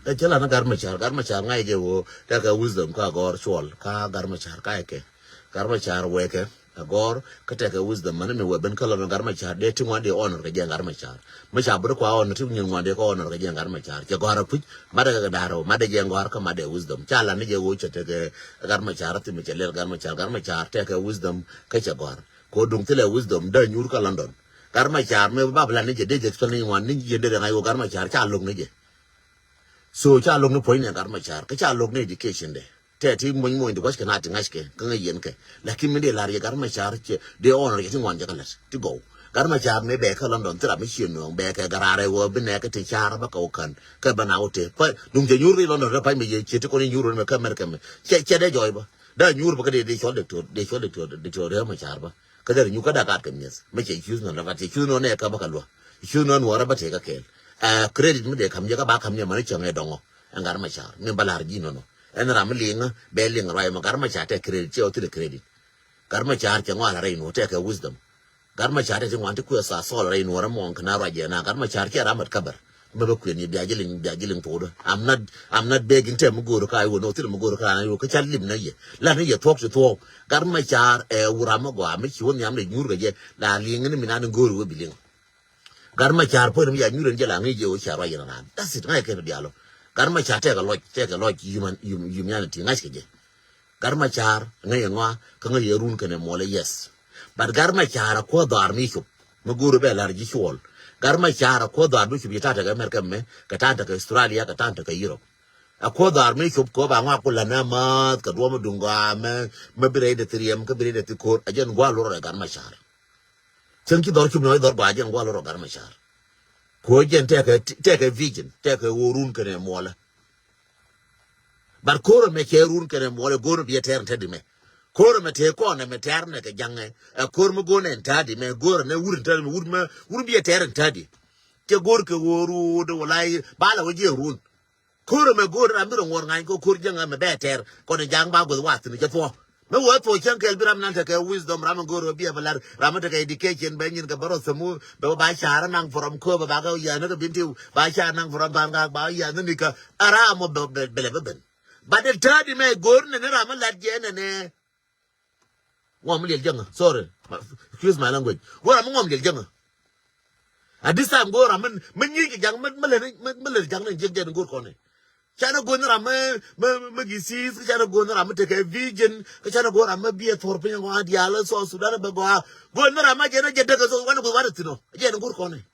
Ɛ cɛ lan ni Gat Macar, Gat Macar ŋa̱c jɛ ɣöö tekɛ wisdom ka gɔ̱r cuɔl ka Gat Macar ka kɛ Gat Macar wekɛ. Gɔ̱r kä tɛkɛ wisdom mani mi wee ben kä lɔn Gat Macar dee ti ŋuan dee honor kɛ jɛ Gat Macar. Mi ca buri kua honor ti nyin ŋuan dee kɛ honor kɛ jɛ Gat Macar. Cɛ gɔ̱r a puc, madɛ kɛ da̱r rɛw, madɛ jɛ gɔ̱r kä madɛ wisdom. Ca lan ni jɛ ɣöö cɛ tɛkɛ Gat Macar a thim cɛ lɛl Gat Macar. Gat Macar tɛkɛ wisdom kä cɛ gɔ̱r. Kɛ duŋ thilɛ wisdom dee nyuur kä London. Gat Macar mi bab lan ni jɛ dee jɛ explain ni ŋuan ni jɛ dee ŋa̱c ɣöö Gat Macar ca lo̱k ni jɛ. So ca lo̱k ni puɔ̱ny ni Gat Macar, kä ca lo̱k ni education de. Tɛ ti muɔ̱ny muɔ̱ny ti gua̱ckɛ na ti ŋa̱ckɛ, kä ŋäc yɛn kɛ. Lakin mi dee lar yɛ Gat Macar cɛ, dee honor yɛ ti ŋuan jɛ kä lät, ti gɔw. Gat Macar mi bɛ kä London, thil ram mi cie nööŋ, bɛ kɛ garaarɛ wä bi nɛɛkɛ ti car bä kɛ wä kän, kɛ bä na wä te. Pa, duŋ cɛ nyuur ri London rɛ pa̱ny mi yɛ cie ti kɔn i̱ nyuur wä mi kä America mi. Cɛ, cɛ dee jɔɔy bä. Dee nyuur bä kä dee, dee cɔl diktor, dee cɔl diktor, diktor Riek Macar bä. Kä dee ri nyuur kä dak gat kɛ mi̱eth. Mi cɛ cuth nɔ, kä cɛ cuth nɔ nɛ kä bä kɛ luä. Cuth nɔ nuɔrä bä tëë kä kɛɛl. Ɛ, credit mi dee ka̱m jɛ kä ba ka̱m jɛ mani cäŋ ɛ dɔŋɔ. Ɛn Gat Macar mi ba la̱r ji̱ nɔnɔ. Ɛn ram mi liŋä bɛ liŋ ruac mɔ Gat Macar tɛ credit, cɛ ɣöö thilɛ credit. Gat Macar cɛ ŋɔal rɛy nuɔ̱ɔ̱r tɛ kɛ wisdom. Gat Macar tɛ ti ŋuan ti kuɛ tha thɔɔl rɛy nuɔ̱ɔ̱r ɛmɔ kɛ na ruac jɛ na Gat Macar kiɛ ram mat käbɛr. Mi bɛ kuɛn yɛ bia ji̱ liŋ, bia ji̱ liŋ thokdä. I'm not, I'm not begging tɛ mi go̱o̱r kä a iwä nɔ thilɛ mi go̱o̱r kä raan a iwä kä ca lim na yɛ. Lan ni yɛ thuɔ̱k ti thuɔ̱k. Gat Macar ɛ wä ram mi gɔaa mi ci wä nhiam lɛ nyuur kɛ jɛ. La liŋ ni mi nan ni go̱o̱r wä bi liŋ. Gat Macar puɔ̱n mi ya nyuur ɛn jɛ la ŋäc jɛ wä cia ruac yɛn raan. That's it, ŋa̱c kɛn diaal ɔ. Gat Macar tɛkɛ lɔc, tɛkɛ lɔc human, hum-, humanity, ŋa̱c kɛ jɛ. Gat Macar ŋäc ɛ ŋɔa, kä ŋäc ɛ run kɛnɛ muɔlɛ, yes. But Gat Macar a kuɔth dhɔaar mi cop. Mi go̱o̱r bɛ la̱r ji̱ cuɔl. Gat Macar a kuɔth dhɔaar mi cop, yɛ ta̱a̱ tekɛ America mɛ, kɛ ta̱a̱ tekɛ Australia, kɛ ta̱a̱ tekɛ Europe. A kuɔth dhɔaar mi cop kɛ ba ŋɔak ku la̱t nɛ maath kɛ duɔ̱ɔ̱m mi duŋ gɔaa mɛ, mɛ bi rɛy dɛ thi riɛm, kä bi rɛy dɛ thi ko̱r. A jɛn gua̱a̱r lorɛ Gat Macar. Cäŋ ci dhɔr cop ni ɣɔc dhɔr gɔaa, a jɛn gua̱a̱r lorɛ Gat Macar. Kuɔ jɛn tɛkɛ, tɛkɛ vision, tɛkɛ ɣöö run kɛnɛ muɔlɛ. But ko̱r ɛmɛ cɛ run kɛnɛ muɔlɛ, go̱o̱r ɛmɛ bi ɛ tɛr in tädi mɛ. Ko̱r ɛmɛ tëë kɔn ɛmɛ tɛr nɛ kɛ jaŋɛ. Ɛ ko̱r mi go̱o̱r nɛ in tädi mɛ, go̱o̱r ɛnɛ wur in tädi mɛ, wur mɛ, wur bi ɛ tɛr in tädi. Cɛ go̱o̱r kɛ ɣöö run wala ba la wä jiɛ run. Ko̱r ɛmɛ go̱o̱r ram bi rɔ ŋuɔr ŋa̱ny kɛ ko̱r jäŋ ɛmɛ bɛ tɛr. Kɔn in jaŋ ba gueth wath thi̱n cɛ thuɔ̱. Mi wee thuɔ̱c cäŋ kɛɛl bi ram naŋ tekɛ wisdom, ram in go̱o̱r ɣöö bi ɛ bɛ la̱r, ram in tekɛ education, bɛ nyin kɛ bärɔth thämu, bɛ ba ca̱r naŋ from Kööbä ba kɛ yia̱a̱n ni kɛ Bentiu, ba ca̱r naŋ from Pangak ba yia̱a̱n ni nikä. A ram mɔ bɛ, bɛ, bɛ lɛ bä ben. But the third mɛ go̱o̱r nɛnɛ ram in la̱t jɛ nɛnɛ. Ŋuɔm liɛl jäŋä, sorry. Excuse my language. Go̱o̱r ram in ŋuɔm liɛl jäŋä. At this time go̱o̱r ram mi, mi nyiec kɛ ja̱ŋ mi, mi lät, mi, mi lät ja̱ŋ ni jiɛk jɛ ni go̱o̱r kɔn ni. Canɛ go̱o̱r ni ram mi, mi, mi gi thi̱i̱th, kä canɛ go̱o̱r ni ram mi tekɛ vision, kä canɛ go̱o̱r ram mi biɛ thuɔ̱r piny ŋɔaa diaal South Sudan bɛ gɔaa. Go̱o̱r ni ram mi jɛ ni jɛ däk ɛ South Sudan go̱o̱r wat ɛ thi̱n ɔ, jɛ ni go̱o̱r kɔn ni.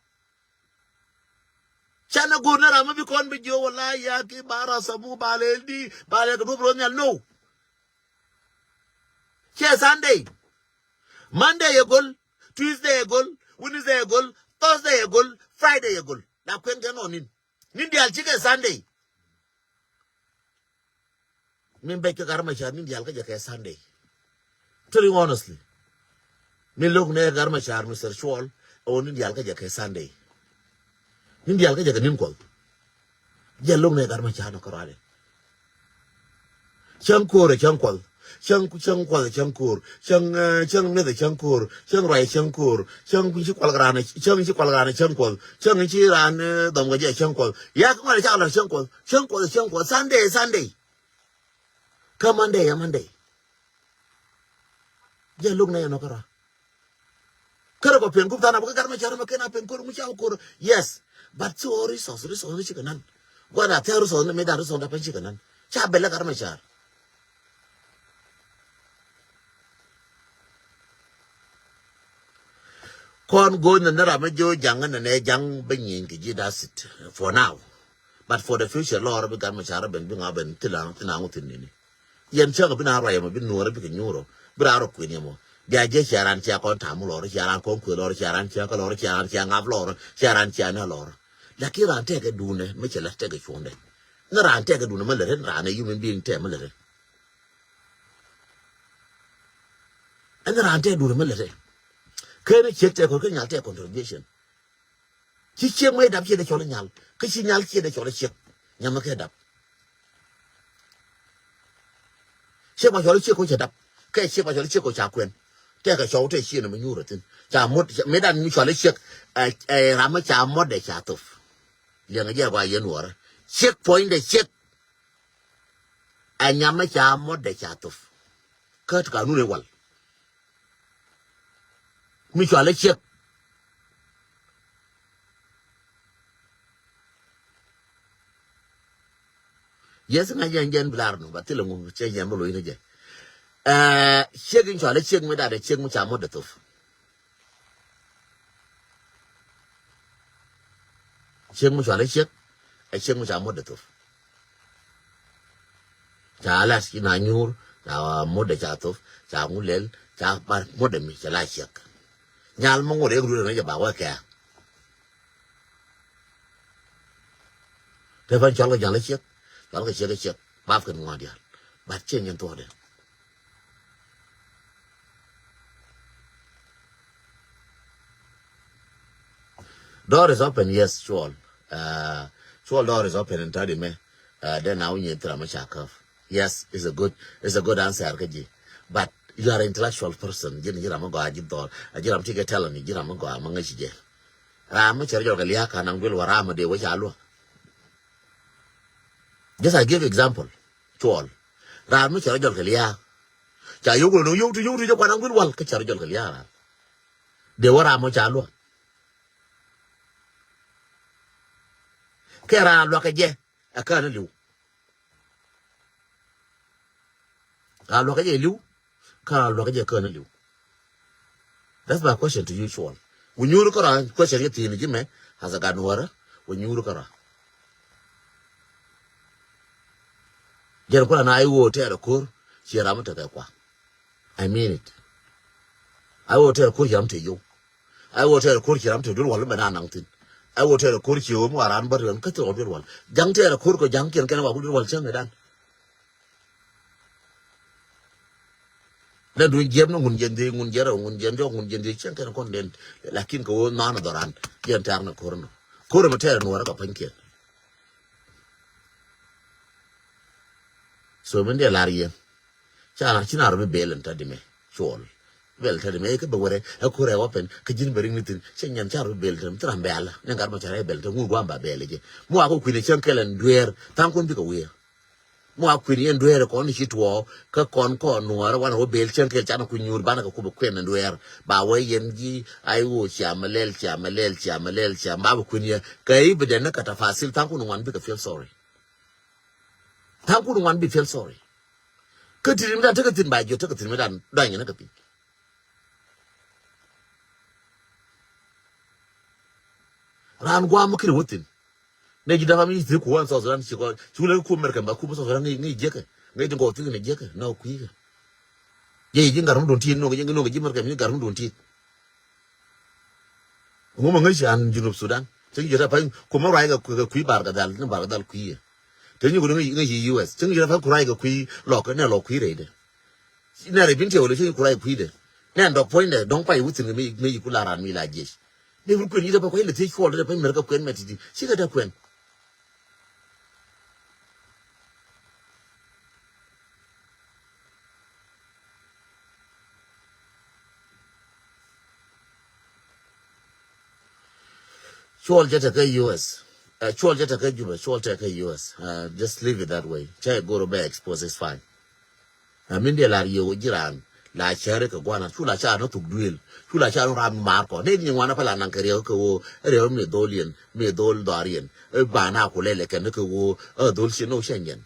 Canɛ go̱o̱r ni ram mi bi kɔn bi jiö wala ya ki ba ra samu ba lɛ di, ba lɛ kɛ duɔ̱p rɔ nhial, no. Cɛ Sunday. Monday ɛ go̱l, Tuesday ɛ go̱l, Wednesday ɛ go̱l, Thursday ɛ go̱l, Friday ɛ go̱l. La kuɛn kɛ nɔ nin. Nin diaal cikɛ Sunday. Min bɛc kɛ Gat Macar nin diaal kä jɛ kɛ Sunday. Telling honestly. Min lo̱k nɛ Gat Macar Mister Cuɔl, ɛ wä nin diaal kä jɛ kɛ Sunday. Nin diaal kä jɛ kɛ nin Kuɔth. Jɛ lo̱k nɛ Gat Macar nɔ kärɔadɛ. Cäŋ ko̱o̱r ɛ cäŋ Kuɔth. Cäŋ, cäŋ Kuɔth ɛ cäŋ ko̱o̱r. Cäŋ, eh, cäŋ mi̱eth ɛ cäŋ ko̱o̱r. Cäŋ ruac ɛ cäŋ ko̱o̱r. Cäŋ ci kual raan ɛ, cäŋ ci kual raan ɛ cäŋ Kuɔth. Cäŋ ci raan, eh, dhɔm kɛ jɛ ɛ cäŋ Kuɔth. Yak ŋuan ɛ cak lɔr cäŋ Kuɔth. Cäŋ Kuɔth ɛ cäŋ Kuɔth. Sunday ɛ Sunday. Kä Monday ɛ Monday. Jɛ lo̱k nɛ yɛ nɔ kärɔa. Kärɛ kɔ pen gup than a bä kä Gat Macar mɛ ken a pen ko̱r ŋu ca wä ko̱r. Yes. But thio resource, resource ni cikɛ nan. Gua̱n a thia resource ni mi dan resource da pen cikɛ nan. Ca bɛl ɛ Gat Macar. Kɔn go̱o̱n ni ram mi jiö ja̱ŋ ni nɛ ja̱ŋ bä nyieny kɛ ji̱ da̱th it for now. But for the future lɔr bi Gat Macar ben bi ŋa ben thil a, thil a ŋu thin nini. Yɛn cäŋ bi na ruac ɛmɔ bi nuɔɔr bikɛ nyuur ɔ bi raan rɔ kuën yɛmɔ. Bia jiɛ cia raan cia kɔn tam lɔr, cia raan kɔn kuën lɔr, cia raan cia kä lɔr, cia raan cia ŋap lɔr, cia raan cia nɛ lɔr. Lakin raan tɛkɛ duundɛ mi cɛ lät tɛkɛ cuɔ̱ndɛ. Ni raan tɛkɛ duundɛ mi lät rɛ, raan ɛ human being tɛk mi lät rɛ. Ɛn raan tɛkɛ duundɛ mi lät rɛ. Ken ciek tɛk kɔn, ken nyal tɛk contribution. Ci ciek mɛ dap ciet dee cɔl inyal. Kä ci nyal ciet dee cɔl iciek. Nyamɛ kɛ dap. Ciek ba cɔl iciek ko cɛ dap. Kɛ ciek ba cɔl iciek ko ca kuɛn. Tɛkɛ cɔw tɛ ciek ni mɛ nyuur thin. Ca mot, mi dan mi cɔl iciek. Ɛ, ɛ, ram mi ca mot dee ca thop. Liɛŋ jɛ gɔaa yɛn wärä. Ciek puɔ̱ny dee ciek. Ɛ nyamɛ ca mot dee ca thop. Kä ti ka nun ɛ wal. Mi cɔal i̱ ciek. Yes, ŋa̱c yɛn jɛn bi lar nu, but thilɛ ŋu cɛ yɛn bi lo̱c ni jɛ. Ɛɛ, ciek in cɔal i̱ ciek mi datdɛ ciek mi ca muɔ̱t dɛ thop. Ciek mi cɔal i̱ ciek, ɛ ciek mi ca muɔ̱t dɛ thop. Ca la̱t ci na nyuur, ca muɔ̱t dɛ ca thop, ca ŋu lɛl, ca bar muɔ̱t dɛ mi ca la ciek. Nyal mi ŋot ɛ ŋut ɛ ŋäc ɛ ba wä kɛ̈ɛ̈. Te pan cɔl kɛ ja̱l i̱ ciek, cɔl kɛ ciek i̱ ciek, bap kɛn ŋuan diaal. But ciek nyɛn thuɔ̱ɔ̱dɛ. Door is open, yes, Cuɔl. Uh, Cuɔl, door is open in thirty me. Uh, then now you tell me shakaf. Yes, it's a good, it's a good answer, kaji. But you are an intellectual person. Ji̱n ji̱ ram mi gɔaa ji̱ dhɔr. A ji̱ ram ti kɛ tɛl ni ji̱ ram mi gɔaa ma ŋäc jɛ. Ram mi cɛ rɔ jɔl kɛ lia̱a̱ ka naŋ duel wa ram mi dee wä ca luɔ. Just I give example. Cuɔl. Ram mi cɛ rɔ jɔl kɛ lia̱a̱. Ca yio̱w kɛ nɔ yio̱w ti yio̱w ti jɛ kua naŋ duel wal kä cɛ rɔ jɔl kɛ lia̱a̱ ram. Dee wä ram mi ca luɔ. Kɛ raan luakä jɛ ɛ kään li̱w. Raan luakä jɛ li̱w. Kä raan luakä jɛ kään li̱w. That's my question to you, Cuɔl. Wä nyuuri kä raan question yɛ thi̱i̱n ji̱ mɛ as a gan wärä. Wä nyuuri kä raan. Jɛn kula na i̱ wä tɛɛr ɛ ko̱r. Ciɛ ram mi tekɛ kua. I mean it. Ai wä tɛɛr ko̱r ci ram te yio̱w. Ai wä tɛɛr ko̱r ci ram te duel wal mɛ na naŋ thi̱n. Ai wä tɛɛr ko̱r ci wä mi wa ran bä riɛn kä thil wä duel wal. Ja̱ŋ tɛɛr ko̱r kɛ ja̱ŋ kiɛn kɛn wa ku duel wal cäŋ kɛ dan. Lɛ duny jiɛp ni ŋun jiɛn dhiec, ŋun jiɛn rɛw, ŋun jiɛn jɔk, ŋun jiɛn dhiec cäŋ kɛn kɔn den. Lakin kɛ wä nɔn dhɔran jiɛn tɛɛr ni ko̱r nɔ. Ko̱r mɛ tɛɛr nuɔrä kɛ pa̱ny kiɛn. So min diɛ lar yɛn. Ca na ci na rɔ bi bel in ta di mɛ. Cuɔl. Bel ta di mɛ kä bɛ wɛrɛ ɛ kurɛ wä pɛn kä ji̱n bɛ rik ni thin cɛ nyɛn ca rɔ bi bel tɛm thira bɛla ni gat ma ca rɛ bel tɛm ŋun guam ba bel jɛ. Mu a ko kui̱n cɛn kɛl ɛn dueer thaŋ kun bikɛ wiɛ. Mu a kui̱n yɛn dueer kɔn ci tuɔ kä kɔn kɔn nuɔrɛ wan wä bel cɛn kɛl ca na kui̱n nyuur banɛ kɛ kubɛ kuɛn ɛn dueer ba wä yɛn ji̱. Ai wo cia mɛ lɛl cia mɛ lɛl cia mɛ lɛl cia mɛ ba bɛ kui̱n yɛ kɛ i̱ bi dɛn ni kɛ tafasil thaŋ kun ŋuan bikɛ feel sorry. Tha̱a̱ŋ kun ŋuan bi feel sorry. Kä ti̱t mi dan tekɛ thi̱n ba jiɔt tekɛ thi̱n mi dan dɔ̱ny ni kɛ piny. Raan guam mi kiri wä thi̱n. Ne ji̱ da̱ŋ mi thi̱n ku wan South Sudan ci kɔ ci wulɛ ku America ba ku mi South Sudan ŋi̱i̱c jiäkɛ ŋi̱i̱c ji̱ gɔɔk thi̱n ni jiäkɛ nɔ kui̱kɛ. Jiɛ ji̱ ŋa̱r mi duun ti̱i̱t nɔk ji̱ ŋi̱i̱c ji̱ America mi ŋa̱r mi duun ti̱i̱t. Ŋu ma ŋäci an Junub Sudan. Cäŋ ji̱ rɛp pa̱ny kumä ruac kɛ kui̱ Barkadhal ni Barkadhal kui̱ yɛ. Te nyi kuni ŋäci U S. Cäŋ ji̱ rɛp pa̱ny ku ruac kɛ kui̱ lɔk ni lɔk kui̱ rɛydɛ. Nɛ rɛy bin tiɛw lɛ cäŋ ji̱ ku ruac kui̱dɛ. Nɛ dɔk puɔ̱nydɛ dɔ̱ŋ pay within kɛ mi, mi ku la ran mi la jiec. Ni wur kuɛn yi̱ rɛp pa̱ny kuɛn lɛ thiec cuɔl rɛp pa̱ny mɛr kɛ kuɛn mɛ ti̱ti̱. Cikɛ dɛ kuɛn. Cuɔl cɛ tekɛ U S. Uh, cuɔl cɛ tekɛ Juba, cuɔl tekɛ U S. Uh, just leave it that way. Cɛ goro bɛ expose is fine. Ɛ min diɛ lar yio̱w ji̱ raan la cäri kɛ gua̱na cu la ca ni thuk duëël cu la ca ni ram mi maar kɔ ni ni ŋuan a pɛ la naŋ kɛ riɛw kɛ ɣöö riɛw mi dhol yɛn mi dhol dhɔr yɛn. Ɛ ba na ku lɛlɛ kɛn ni kɛ ɣöö ɛ dhol ciɛ ni wä cɛ nyɛn.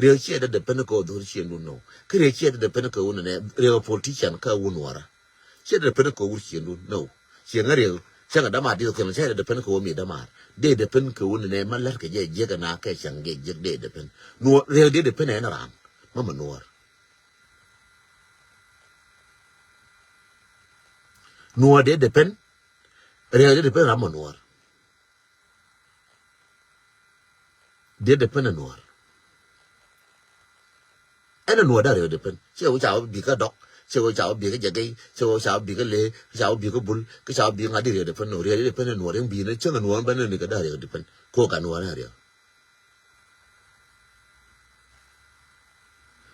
Riɛw ciɛ dee depend kɛ ɣöö dhol ciɛ ni wä ni wä kä riɛw ciɛ dee depend kɛ ɣöö ni nɛ riɛw politician kä wun wara. Ciɛ dee depend kɛ wur ciëŋdun. No. Ciɛ ŋä riɛk cäŋ a dämaar dieth kɛn ciɛ dee depend kɛ wur mi dämaar. Dee depend kɛ wur ni nɛ ma lät kɛ jɛ jiäk ɛna kɛ cäŋ jɛ jiäk dee depend. Nuɔr riɛk dee depend ɛn raan. Ma ma nuɔr. Nuɔr dee depend. Riɛk dee depend ram ma nuɔr. Diet depend nuɔr. Ɛn nuɔr da riɛk depend. Ciɛ wä ca wä bikä dɔk. Ciɛ wä ca wä bikä jɛ gɛy. Ciɛ wä ca wä bikä lee. Ca wä bikä bul. Kä ca wä bikä ŋa̱t di riɛk depend nuɔr. Riɛk depend nuɔr. Yɛn bi̱i̱n cäŋ nuɔr bɛn ni kɛ da riɛk depend. Ko ka nuɔr riɛk.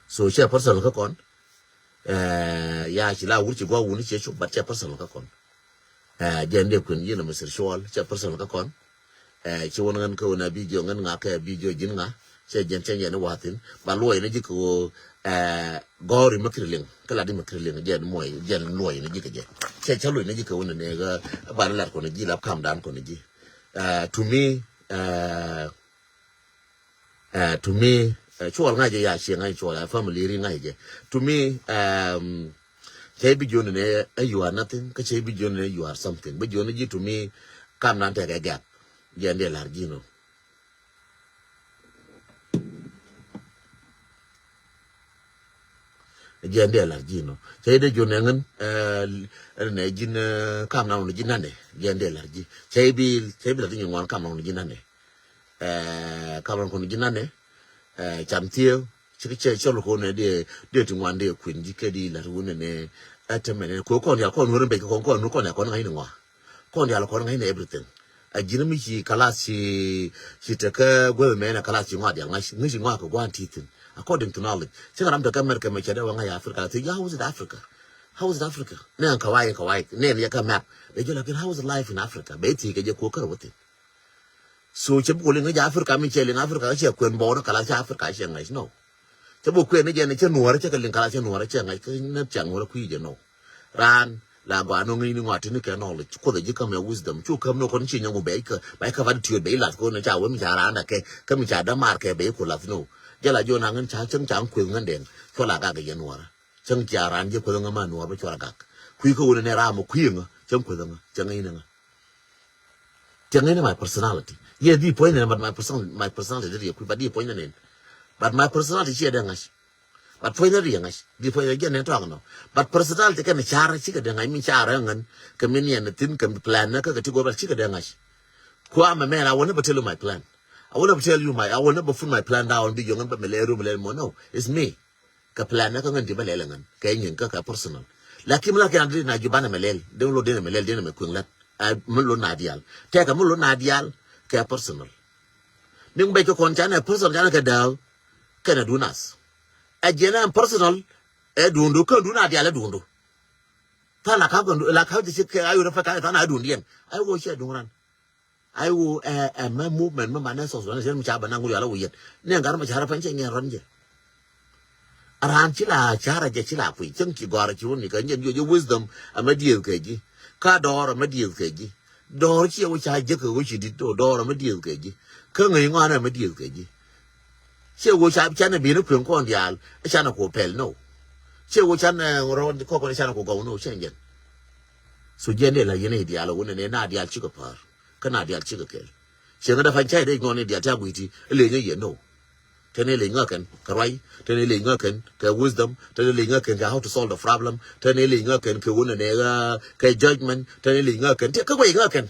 So cɛ personal kä kɔn. Eh, ya ci la wur ci gua wuni cɛ cuk, but cɛ personal kä kɔn. Eh, jɛ ndɛ kuen yinɛ Mister Cuɔl, cɛ personal kä kɔn. Eh, ci wun ŋän kä wun a bi jiɔ ŋän ŋa kɛ bi jiɔ jin ŋa. Cɛ jɛn cɛ jɛn i̱ wa̱thi̱n ba luɔy ni ji̱ kɛ ɣöö, eh, gɔ̱ri ma kiri liŋ kä lat di ma kiri liŋ jɛn muɔy jɛn luɔy ni ji̱ kɛ jɛ. Cɛ cɛ luɔy ni ji̱ kɛ ɣöö ni nɛ ɣä ba ni lat kɔn ji̱ lap kam dan kɔn ji̱. Eh, to me, eh, eh, to me, eh, cuɔl ŋa̱c jɛ ya ciɛ ŋa̱c cuɔl, eh, family ri ŋa̱c jɛ. To me, um, cɛ bi jiɔni nɛ, eh, you are nothing, kä cɛ bi jiɔni nɛ you are something. Bi jiɔni ji̱ to me kam dan tɛkɛ gap. Jɛn diɛ lar ji̱ nɔ. Jiɛn dee lar ji̱ nɔ. Cɛ dee jiɔn nɛ ŋän, eh, nɛ ji̱n, eh, kam na wun ji̱ nanɛ. Jiɛn dee lar ji̱. Cɛ bi, cɛ bi lar ji̱ ŋuan kam na wun ji̱ nanɛ. Eh, kam na wun ji̱ nanɛ. Eh, cam thiee. Cik cɛ cɔl ko nɛ dee, dee ti ŋuan dee kuin ji̱ kɛ di lar wun nɛ. Ɛ tɛmɛ nɛ ko kɔn ya kɔn wun bɛ kɔn kɔn kɔn ya kɔn ŋa̱c ni ŋua. Kɔn dial kɔn ŋa̱cnɛ everything. A ji̱n mi ci kalas ci, ci tekä guäth mɛn a kalas ci ŋɔak dial ŋa̱c, ŋa̱c ci ŋɔak kɛ gua̱n ti thi̱n. According to knowledde. Cä ŋa̱ ram tekä America mɛ cɛ dee wä ŋa̱c Africa. Thi, how is it Africa? How is it Africa? Nɛ ɛn kawaii, kawaii. Nɛ ɛn yɛ kä map. Bɛ jɛ lakin, how is life in Africa? Bɛ thi kɛ jɛ kuɔ kär wä thi̱n. So cɛ bi kɔ liŋ ŋa̱c Africa mi cɛ liŋ Africa cɛ kuɛn bɔɔr kalas cɛ Africa cɛ ŋa̱c. No. Cä bä kuɛn ni jɛn cä nuɔrä cä kɛ liŋ kala cä nuɔrä cä ŋa̱c kä nä cä nuɔrä kui̱ jɛ nɔ. Raan la gɔaa nɔ ŋi̱i̱ni ŋɔa tini kɛ knowledge. Kuoth a ji̱ käm ya wisdom. Cu käm ni kɔn ci nyɔŋ bɛ ikä, bɛ ikä vat tiöt bɛ ilat kɔn ca wä mi ca raan da kɛ, kä mi ca dämar kɛ bɛ iku lath nɔ. Jɛ la jiɔn a ŋän ca cäŋ ca kueth ŋän dɛŋ. Cua la gak yɛ nuɔrä. Cäŋ ca raan jiɛ kueth ŋä ma nuɔr bä cua la gak. Kui̱ kä wun ni ram kui̱ ŋä, cäŋ kueth ŋä, cäŋ ŋi̱i̱ni ŋä. Tiɛŋ in my personality. Yɛ di puɔ̱ny nɛn, but my person, my personality di riɛ kui̱, but di puɔ̱ny nɛn. But my personality ciɛ dee ŋa̱c. But puɔ̱ny nɛn riɛ ŋa̱c. Di puɔ̱ny nɛn jɛ nɛn tɔak nɔ. But personality kɛn car cikɛ dee ŋa̱c, mi car ɛ ŋän. Kɛ mi niɛn thi̱n kɛ plan nɛ kä kɛ ti go̱r, but cikɛ dee ŋa̱c. Kua mɛ mɛn, I will never tell you my plan. I will never tell you my, I will never put my plan down. Bi yɔŋ in bä mɛ lɛ rum lɛ mɔ. No, it's me. Kɛ plan nɛ kä ŋän ti bä lɛl ɛ ŋän kɛ nyin kä kɛ personal. Lakin mi la kɛ na di na ji̱ banɛ mɛ lɛl, den lo den mɛ lɛl, den mɛ kueŋ lät. Ɛ mi lo na dial tɛkɛ mi lo na dial kɛ personal. Mi ŋ bɛc kɛ kɔn canɛ personal canɛ kɛ dääk kɛnɛ dunath. Ɛ jiɛn ɛ personal ɛ dundu kä dun a dial ɛ dundu. Than la kap kɛ la kap ti ci kɛ ayo rɛ fɛ ka than a dundiɛn. Ayo wä ciɛ duŋ ran. Ai wu ɛ ɛ mɛ movement mɛ ma nɛ sɔs wɛn sɛn mi ca bɛ na ŋuri ala wu yɛt. Nɛ ŋar ma ca rɛ pɛn cɛ ŋɛn rɔn jɛ. Ran ci la ca rɛ jɛ ci la kui̱ cäŋ ci gɔr ci wun ni kɛ nyɛn jiɔ jɛ wisdom a mɛ dieth kɛ ji̱. Ka dɔɔr a mɛ dieth kɛ ji̱. Dɔɔr ci ɛ wu ca jek kɛ wu ci dit dɔɔr a mɛ dieth kɛ ji̱. Kä ŋäc ŋɔn a mɛ dieth kɛ ji̱. Ciɛ ɣöö ca canɛ bi̱i̱ni kueŋ kɔn diaal. Canɛ ku pɛl nɔ. Ciɛ ɣöö canɛ rɔɔn kɔkɔn canɛ ku gɔw nɔ cɛ jɛn. So jiɛn dee la yɛn i̱ diaal ɣöö nɛnɛ na diaal cikɛ päär. Kä na diaal cikɛ kɛl. Ciɛ ŋä dee pa̱ny ca i̱ dee ŋɔn i̱ diaal ca gui̱ti i̱ leny i̱ yɛn nɔ. Tɛn i̱ leny ŋä kɛn kɛ ruac. Tɛn i̱ leny ŋä kɛn kɛ wisdom. Tɛn i̱ leny ŋä kɛn kɛ how to solve the problem. Tɛn i̱ leny ŋä kɛn kɛ ɣöö nɛnɛ kɛ judgment. Tɛn i̱ leny ŋä kɛn tɛn kä guɛc ŋä kɛn.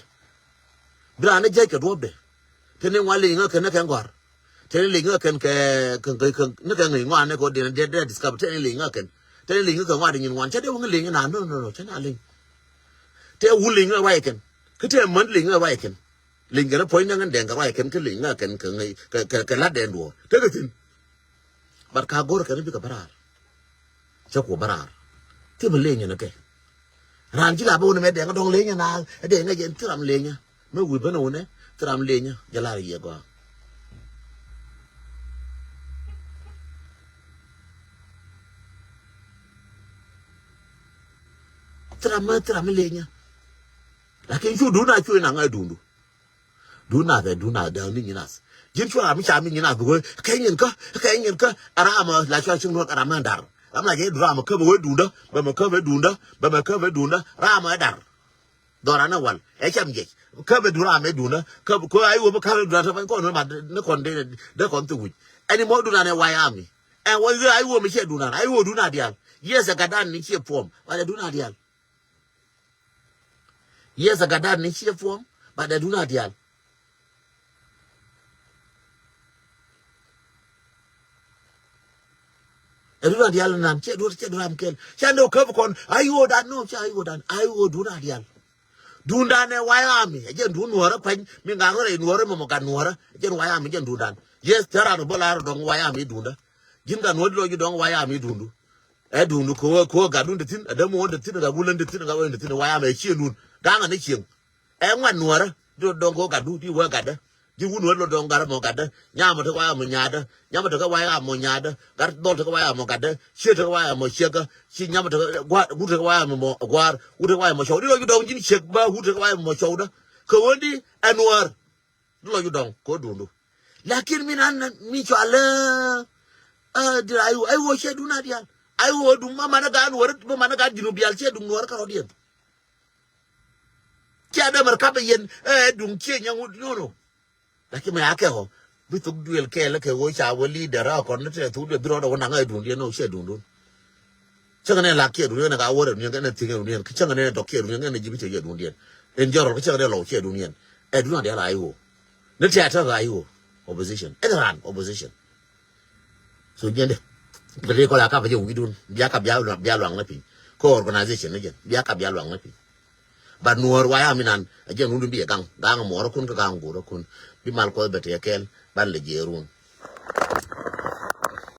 Bi raan ni jiɛc kɛ duɔ̱ɔ̱pdɛ. Tɛn i̱ ŋuan leny ŋä kɛn ni kɛn gɔ̱a̱r. Tɛn i̱ leny ŋä kɛn kɛ kɛ kɛ ni kɛ ŋäc ŋɔaani kɛ ɣöö diɛn dee dee discover tɛn i̱ leny ŋä kɛn. Tɛn i̱ leny ŋä kɛn ŋɔaani nyin ŋuan cä dee wä ŋä leny ŋä na no no no cä na leny. Tɛ wun leny ŋä ruac kɛn kä tɛ män leny ŋä ruac kɛn. Leny kɛn puɔ̱ny ni ŋän dɛŋ kɛ ruac kɛn kä leny ŋä kɛn kɛ ŋäc kɛ kɛ kɛ la̱t dɛn duɔ̱ɔ̱r tekɛ thi̱n. But ka go̱r kɛn bikɛ bä raar. Cä ku bä raar. Thimɛ lenyɛ ni kɛ. Raan ci la bä wun mɛ dɛŋ dɔŋ lenyɛ na dɛŋ ŋäc jɛn thiram lenyɛ. Mɛ wi̱i̱ bänɛ wunɛ thiram lenyɛ jɛ lar yɛ gɔaa. Thiram mɛ thiram lenyɛ. Lakin cu duun a cu in a ŋa̱c duundu. Duun nath ɛ duun nath dääk ni nyin nath. Ji̱n cuɛ ram mi ca mi nyin nath bi wee kɛ nyin kä kɛ nyin kä. Ram la cuɛ ciŋ duɔ̱n ram mi dar. Ram la jɛ duun ram mi kä bi wee duundä bɛ mi kä bi duundä bɛ mi kä bi duundä ram mi dar. Dhɔran ɛ wal ɛ cam jɛc kä bi duun ram mi duundä kä bi kä ai wee mi kä bi duundä tɛ pany kɔn wee ma ni kɔn dee dee kɔn thi wi̱c. Ɛn imɔ duun ran ɛ way ami. Ɛn wee ai wee mi ciɛ duun ran ai wee duun a diaal. Yes ɛ gat dan ni ciɛ puɔm wal ɛ duun a diaal. Yes, ɛ gat dan ni ciɛ puɔm, but ɛ duun a diaal. Ɛ duun a diaal nan ciɛ duun ciɛ duun ram kɛl. Ciɛ ni wä käp kɔn a yo̱o̱ dan no ciɛ a yo̱o̱ dan a yo̱o̱ duun a diaal. Duun dan ɛ way ami ɛ jɛn duun nuɔrä pany mi ŋa̱k rɛy nuɔrä mɔmɔ gat nuɔrä ɛ jɛn way ami jɛn duun dan. Yes, tɛ ran bä lar dɔŋ way ami duun da. Ji̱n gat nuɔrä di lɔ ji̱ dɔŋ way ami duun du. Ɛ duundu kɛ ɣöö kɛ ɣöö gatdun te thi̱n ɛ dämuɔ̱ɔ̱n te thi̱n ɛ gat wulän te thi̱n ɛ gat wulän te thi̱n ɛ wayam ɛ cieŋdun. Ga̱a̱ŋ ɛ ni cieŋ. Ɛ ŋuan nuɔ̱ɔ̱rä di dɔ̱ŋ kɛ ɣöö gatdu di wee gatdä. Ji̱ wun wä lɔ dɔ̱ŋ gat ɛmɔ gatdä. Nyamɔ tekɛ wa ɛmɔ nyaatdä. Nyamɔ tekɛ wa ɛmɔ nyaatdä. Gat dhɔl tekɛ wa ɛmɔ gatdä. Ciek tekɛ wa ɛmɔ ciekkä. Ci nyamɔ tekɛ gua̱a̱r, wut tekɛ wa ɛmɔ gua̱a̱r. Wut tekɛ wa ɛmɔ cɔw. Di lɔ ji̱ dɔ̱ŋ ji̱n ciek ba wut tekɛ wa ɛmɔ cɔwdä. Kɛ ɣöö di ɛn wäär. Di lɔ ji̱ dɔ̱ŋ kɛ ɣöö duundu. Lakin mi nan mi cɔal ɛ di ay wä, ay wä ciɛ duun a diaal. Ay wä duun ma manɛ gaat nuɔr, ma manɛ gaat ji̱n wä bial ciɛ duun nuɔr kärɔ̱diɛn. Ciɛ dämär kapɛ yɛn ɛ duun ciɛ nyaŋ wut nono. Lakin mɛ akɛ ɣɔ bi thuk duël kɛɛl kɛ ɣöö ca wä leader a kɔn ni tɛ thuk duël bi rɔɔdɛ wä naŋ ɛ duundiɛn ni ɣöö ciɛ duundun. Cäŋɛ nɛ lak kiɛ duundiɛn ni ka wä rɛ duundiɛn kɛ nɛ thiŋ ɛ duundiɛn ki cäŋɛ nɛ dɔk kiɛ duundiɛn kɛ nɛ ji̱ bi cɛ yɛ duundiɛn. In jɔrɔl ki cäŋɛ nɛ lɔw ciɛ duundiɛn. Ɛ duundiɛn diaal a i̱ ɣöö ni tɛ a tɛ ɣä i̱ ɣöö opposition ɛn ran opposition. So jiɛn dɛ bɛ dee kɔla kap jɛ wi̱i̱dun bia kap bia luaŋ ni piny. Kä organization ni jɛn bia kap bia luaŋ ni piny. But nuɔɔr wa ya mi nan a jɛn wundun bi ɛ gaŋ gaŋ muɔɔr kun kä gaŋ go̱o̱r kun bi mal kuɔth bɛ tɛ kɛl ban lɛ jiɛɛrun.